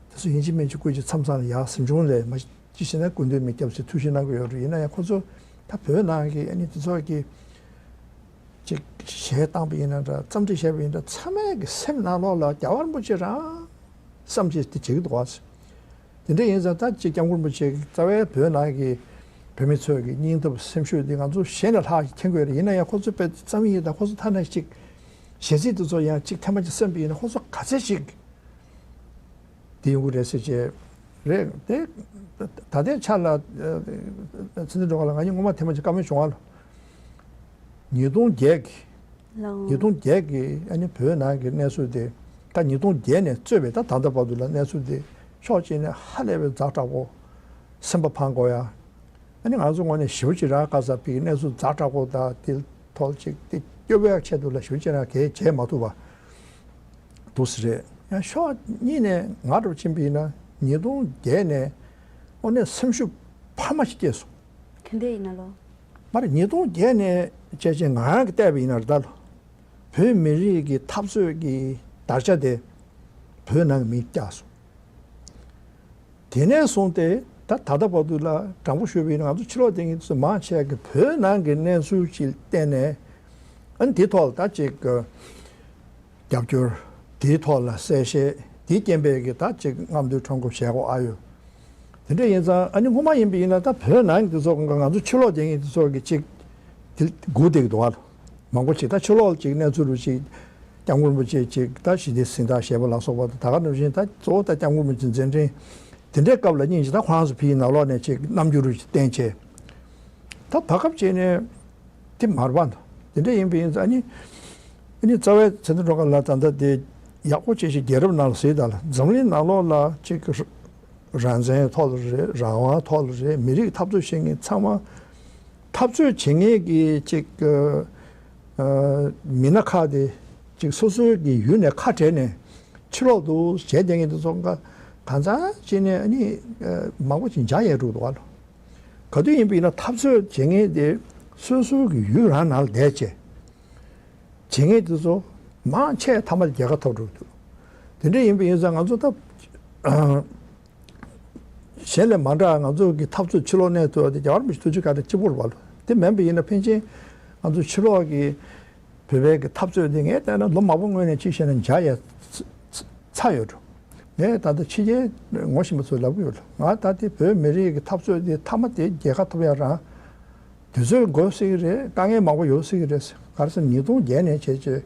དེ་ཚོ་ཡིན་གཅིག་མིན་གཅིག་སྐུ་མཁྱེན་མཚམས་མཚམས་ལ་ཡར་གཟིམ་ཆུང་ལས་མ་ཅི་བྱས་ན་སྐུ་མདུན་མི་སྐྱབས་སུ་ཐུགས་ཞིབ་གནང་གི་ཡོད་རེད། ཡིན་ན་ཡང་ཁོ་ཚོ་ད་བོད་ནང་གི་ཨ་ནི་དེ་ཚོ་གི་ཅིག་གཞས་བཏང་པ་ཡིན་ན་འདྲ། རྩོམ་སྒྲིག་བྱས་པ་ཡིན་འདྲ། ཚང་མས་གི་སེམས་ནང་ལོགས་ལ་རྒྱལ་བ་རིན་པོ་ཆེ་རང་བསམ་བྱས་དེ་བྱེད་ཀྱི་འདུག་བ། དེ་འདྲ་ཡིན་ཙང་ད་ཅིག་སྐྱབས་མགོན་རིན་པོ་ཆེ་གི་རྩ་བའི་བོད་ནང་གི་བོད་མི་ཚོའི་གི་སྙིང་སྟོབས་སེམས་ཤུགས་འདི་ང་ཚོ་གཞན་ནས་ལྷག་ཅིག་མཁྱེན་དགོས་རེད། ཡིན་ན་ཡང་ཁོ་ཚོ་དཔེ་རྩོམ་ཡིག་དང་ཁོ་ཚོ་ཐ་ན་ཅིག་གཞས་ཚིག་དེ་ཚོ་ཡང་ཅིག་ཐེངས་མ་ཅིག་གསན་པ་ཡིན་ན་ཁོ་ཚོ་ག་ཚད་ཅིག་དེ་ཡོང་གི་རེད་ཟེར་བྱས་རེད། དེ་ད་ལྟའི་ཆ་ལ་ཚེ་བརྟན་སྒྲོལ་དཀར་ལགས་ང་གཉིས་སྔོན་མ་ཐེངས་མ་ཅིག་བཀའ་མོལ་བྱུང་བ་ལ། ཉིས་སྟོང་བརྒྱད་ཀྱི། ལགས། ཉིས་སྟོང་བརྒྱད་ཀྱི་ཨ་ནི་བོད་ནང་གི་གནས་ཚུལ་དེ། ད་ཉིས་སྟོང་བརྒྱད་ནས་གཙོས་པའི་ད་ད་ལྟ་བར་དུ་ལ་གནས་ཚུལ་དེ་ཕྱོགས་གཅིག་ནས་ཧ་ལས་པའི་ཛ་དྲག་པོ། སེམས་པ་ཕངས་དགོས་ཡ། ཨ་ནི་ང་ཚོ་ངོས་ནས་ཞེ་པོ་ཅིག་རང་དཀའ་ས་ཕིག་གནས་ཚུལ་ཛ་དྲག་པོ་དང་དེ་ཐོག་ཅིག་དེ་སྐྱོབ་པའི་ཆེད་དུ་ལ་ཞེ་པོ་ཅིག་རང་གས་བྱས་མ་ཐུབ་པ་འདུག་སེ་རེད། ཡང་ཕྱོགས་གཉིས་ནས་ང་འདྲ་ཕྱིན་པ་ཡིན་ན་ཉིས་སྟོང་བརྒྱད་ནས་དངོས་གནས་སེམས་ཤུགས་འཕར་མ་ཞིག་སྐྱེས་སོང་། དེ་འདྲ་ཡིན་ན་ལོ། མ་རེད། ཉིས་སྟོང་བརྒྱད་ནས་བྱས་བྱས་ང་རང་གིས་བལྟས་པ་ཡིན་ན་རེད་ད་ལོ། བོད་མི་རིགས་ཀྱི་འཐབ་རྩོད་ཀྱི་དར་ཆ་དེ་བོད་ནང་གི་མིས་བཀྱགས་སོང་། དེ་ནས་བཟུང་སྟེ་ད་ད་ལྟ་བར་དུ་ལ་དྲང་པོ་ཞུས་པ་ཡིན་ན་ང་ཚོ་ཕྱི་ལོགས་བསྡད་མཁན་དེ་ཚོ་མང་ཆེ་གི་བོད་ནང་གི་གནས་ཚུལ་ཅིག་བལྟས་ནས། ཨ་ནི་དེའི་ཐོག་ལ་ད་ཅིག་རྒྱབ་སྐྱོར། དེའི་ཐོག་ལ་གསལ་བཤད། དེའི་རྐྱེན་པས་ཀྱི་ད་ཅིག་རྔམ་སྟོན་ཁྲོམ་སྐོར་བྱེད་དགོས་ཨ་ཡོད། དེ་འདྲ་ཡིན་ཙང་ཨ་ནི་སྔོན་མ་ཡིན་པ་ཡིན་ན་ད་བོད་ནང་གི་དེ་ཚོ་ང་ཚོ་ཕྱི་ལོགས་བསྡད་མཁན་དེ་ཚོ་གི་ཅིག་དེ་སྒུག་བསྡད་ཀྱི་འདུག་ཨ། མང་པོ་ཅིག་ད་ཕྱི་ལོགས་ལ་ཅིག་གནས་ཚུལ་རུ་ཅིག་སྐྱབས་མགོན་རིན་པོ་ཆེ་ཅིག་ད་ཞི་བདེ་གཟེངས་རྟགས་བཞེས་པ་ལ་སོགས་པ་དང་། ད་ག་ནང་བཞིན་ད་གཙོ་བོ་ད་སྐྱབས་མགོན་རིན་པོ་ཆེ་མཛད་འཕྲིན་དེ་འདྲའི་སྐབས་ལ་སྙིང་རྗེ། ད་ཁོ་རང་ཚོ་ཕ་གིའི་ནང་ལོགས་ནས་ཅིག་རྣམ་འགྱུར་རུ་ཅིག་བསྟན་བྱས། ད་བར་སྐབས་ཅིག་ནས་དེ་མར་བ་འདུག་དེ་འདྲ་ཡིན་པ་ཡིན་ཙང་ཨ་ནི། ཨ་ནི་རྩ་བའི་ཚེ་བརྟན་སྒྲོལ་དཀར་ལགས་ད་ལྟ་དེ་ཡག་པོ་བྱས་ཤིག་རྒྱལ་རབས་ནང་ལ་གཟིགས་དང་། འཛམ་གླིང་ནང་ལོགས་ལ་ཅིག་རང་བཙན་ཐོག་ལ་རེད། རང་དབང་ཐོག་ལ་རེད། མི་རིགས་འཐབ་རྩོད་བྱེད་མཁན་ཚང་མ། འཐབ་རྩོད་བྱེད་མཁན་གྱི་ཅིག་ཨ་མི་སྣ་ཁག་དེ་ཅིག་སོ་སོའི་གི་ཡུལ་ནས་ཁ་བྲལ་ནས་ཕྱི་ལོགས་དུ་བྱས་བསྡད་མཁན་དེ་ཚོ་ག་གང་ཚང་ཅིག་ནས་ཨ་ནི་མང་པོ་ཅིག་འཇགས་ཡས་འགྲོ་འདུག་ཨ་ལོ། ག་དུས་ཡིན་པ་ཡིན་ན་འཐབ་རྩོད་བྱེད་མཁན་དེ་སོ་སོའི་གི་ཡུལ་རང་ནང་ལ་བསྡད་བྱས། བྱེད་མཁན་དེ་ཚོ་མང་ཆེ་མཐའ་མ་རྒྱལ་ཁ་ཐོབ་འགྲོ་གི་འདུག་དེ་འདྲ་ཡིན་པ་ཡིན་ཙང་ང་ཚོ་ད་གཞན་ལས་མ་འདྲ་ང་ཚོ་གི་འཐབ་རྩོད་ཕྱི་ལོགས་གནས་ཐུབ་པ་དེ་རྒྱལ་བ་རིན་པོ་ཆེ་ཐུགས་རྗེ་བཀའ་དྲིན་གཅིག་པོ་རེད་པ་ལོ། དེ་མིན་པ་ཡིན་ན་ཕན་ཆད་ང་ཚོ་ཕྱི་ལོགས་ཀྱི་བོད་པའི་གི་འཐབ་རྩོད་དེ་ངས་བལྟས་ན་ལོ་མང་པོ་སྔོན་ནས་ཅིག་བཤད་ན་འཇགས་ཡས་ཚ་ཚ་ཡོད་འགྲོ། ངས་ད་ལྟ་ཕྱི་རྒྱལ་ངོ་ཤེས་པ་ཚོས་ལབ་ཀྱི་ཡོད་ལ། ང་ད་ལྟའི་བོད་མི་རིགས་ཀྱི་འཐབ་རྩོད་འདི་མཐའ་མ་དེ་རྒྱལ་ཁ་ཐོབ་ཡ་རང་དུས་ཚོད་འགོར་སྲིད་ཀྱི་རེད། དཀའ་ངལ་མང་པོ་ཡོད་སྲིད་ཀྱི་རེད། ག་རེ་ཟེར་ན་ཉིས་སྟོང་བརྒྱད་ནས་བྱས་བྱས་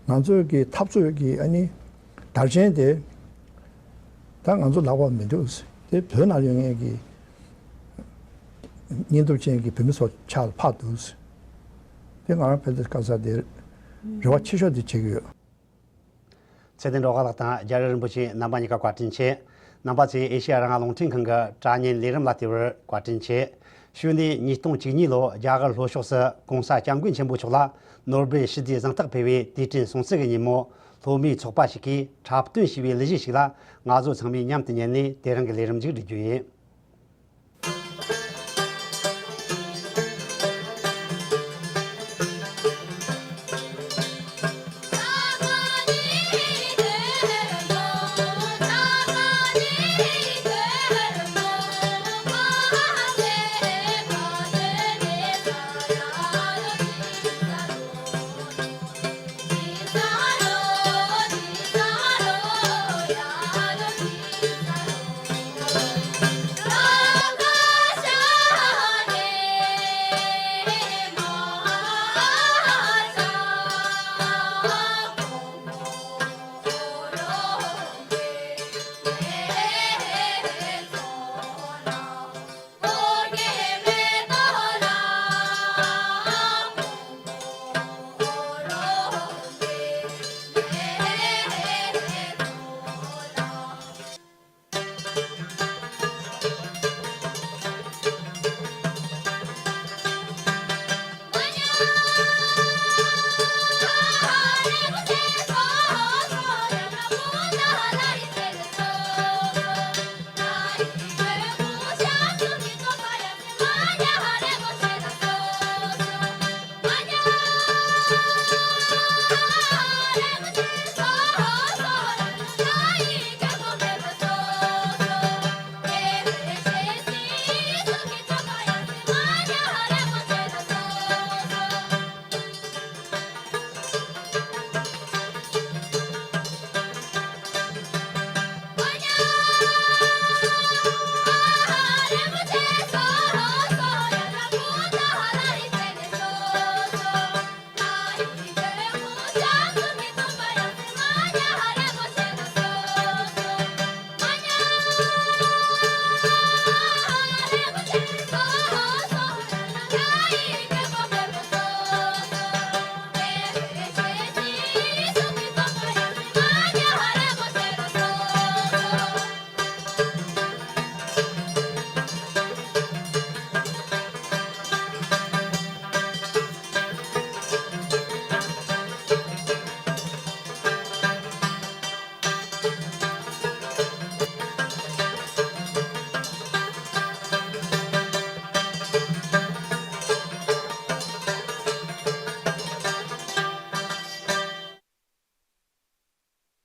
ང་ཚོའི་གི་འཐབ་རྩོད་ཀྱི་ཨ་ནི་དར་ཆེན་དེ་ད་ང་ཚོ་ལག་པར་མི་འདུག་དེ་བོད་ནང་ཡོད་མཁན་གྱི་སྙིང་སྟོབས་ཅན་གྱི་བོད་མི་ཚོ་ཕྱག་ལ་ཕར་འདུག་དེ་ང་རང་ཕལ་ཆེར་བཀའ་ཚ་དེ་རེ་བ་ཆེ་ཤོས་དེ་བྱེད་ཀྱི་ཡོད། ཚེ་བརྟན་སྒྲོལ་དཀར་ལགས་དང་རྒྱལ་བ་རིན་པོ་ཆེ་རྣམ་པ་གཉིས་ཀ་བཀའ་དྲིན་ཆེ། རྣམ་པ་ཚོས་ཨེ་ཤེ་ཡ་རང་དབང་རླུང་འཕྲིན་ཁང་གི་དྲ་བརྙན་ལས་རིམ་ལ་བལྟས་པར་བཀའ་དྲིན་ཆེ། ཞུ་ནས་ཉིས་སྟོང་བཅུ་གཉིས་ལོ་རྒྱ་གར་ལྷོ་ཕྱོགས་སུ་༸གོང་ས་༸སྐྱབས་མགོན་ཆེན་པོ་མཆོག་ལ་ནོ་སྦེལ་ཞི་བདེའི་གཟེངས་རྟགས་ཕུལ་བའི་དུས་དྲན་སྲུང་བརྩི་གི་ཉིན་མོ། སློབ་མའི་ཚོགས་པ་ཞིག་གིས་འཁྲབ་སྟོན་ཞུས་པའི་གླུ་གཞས་ཤིག་ལ་ང་ཚོ་ཚང་མས་མཉམ་དུ་ཉན་ནས་དེ་རིང་གི་ལས་རིམ་མཇུག་སྒྲིལ་རྒྱུ་ཡིན།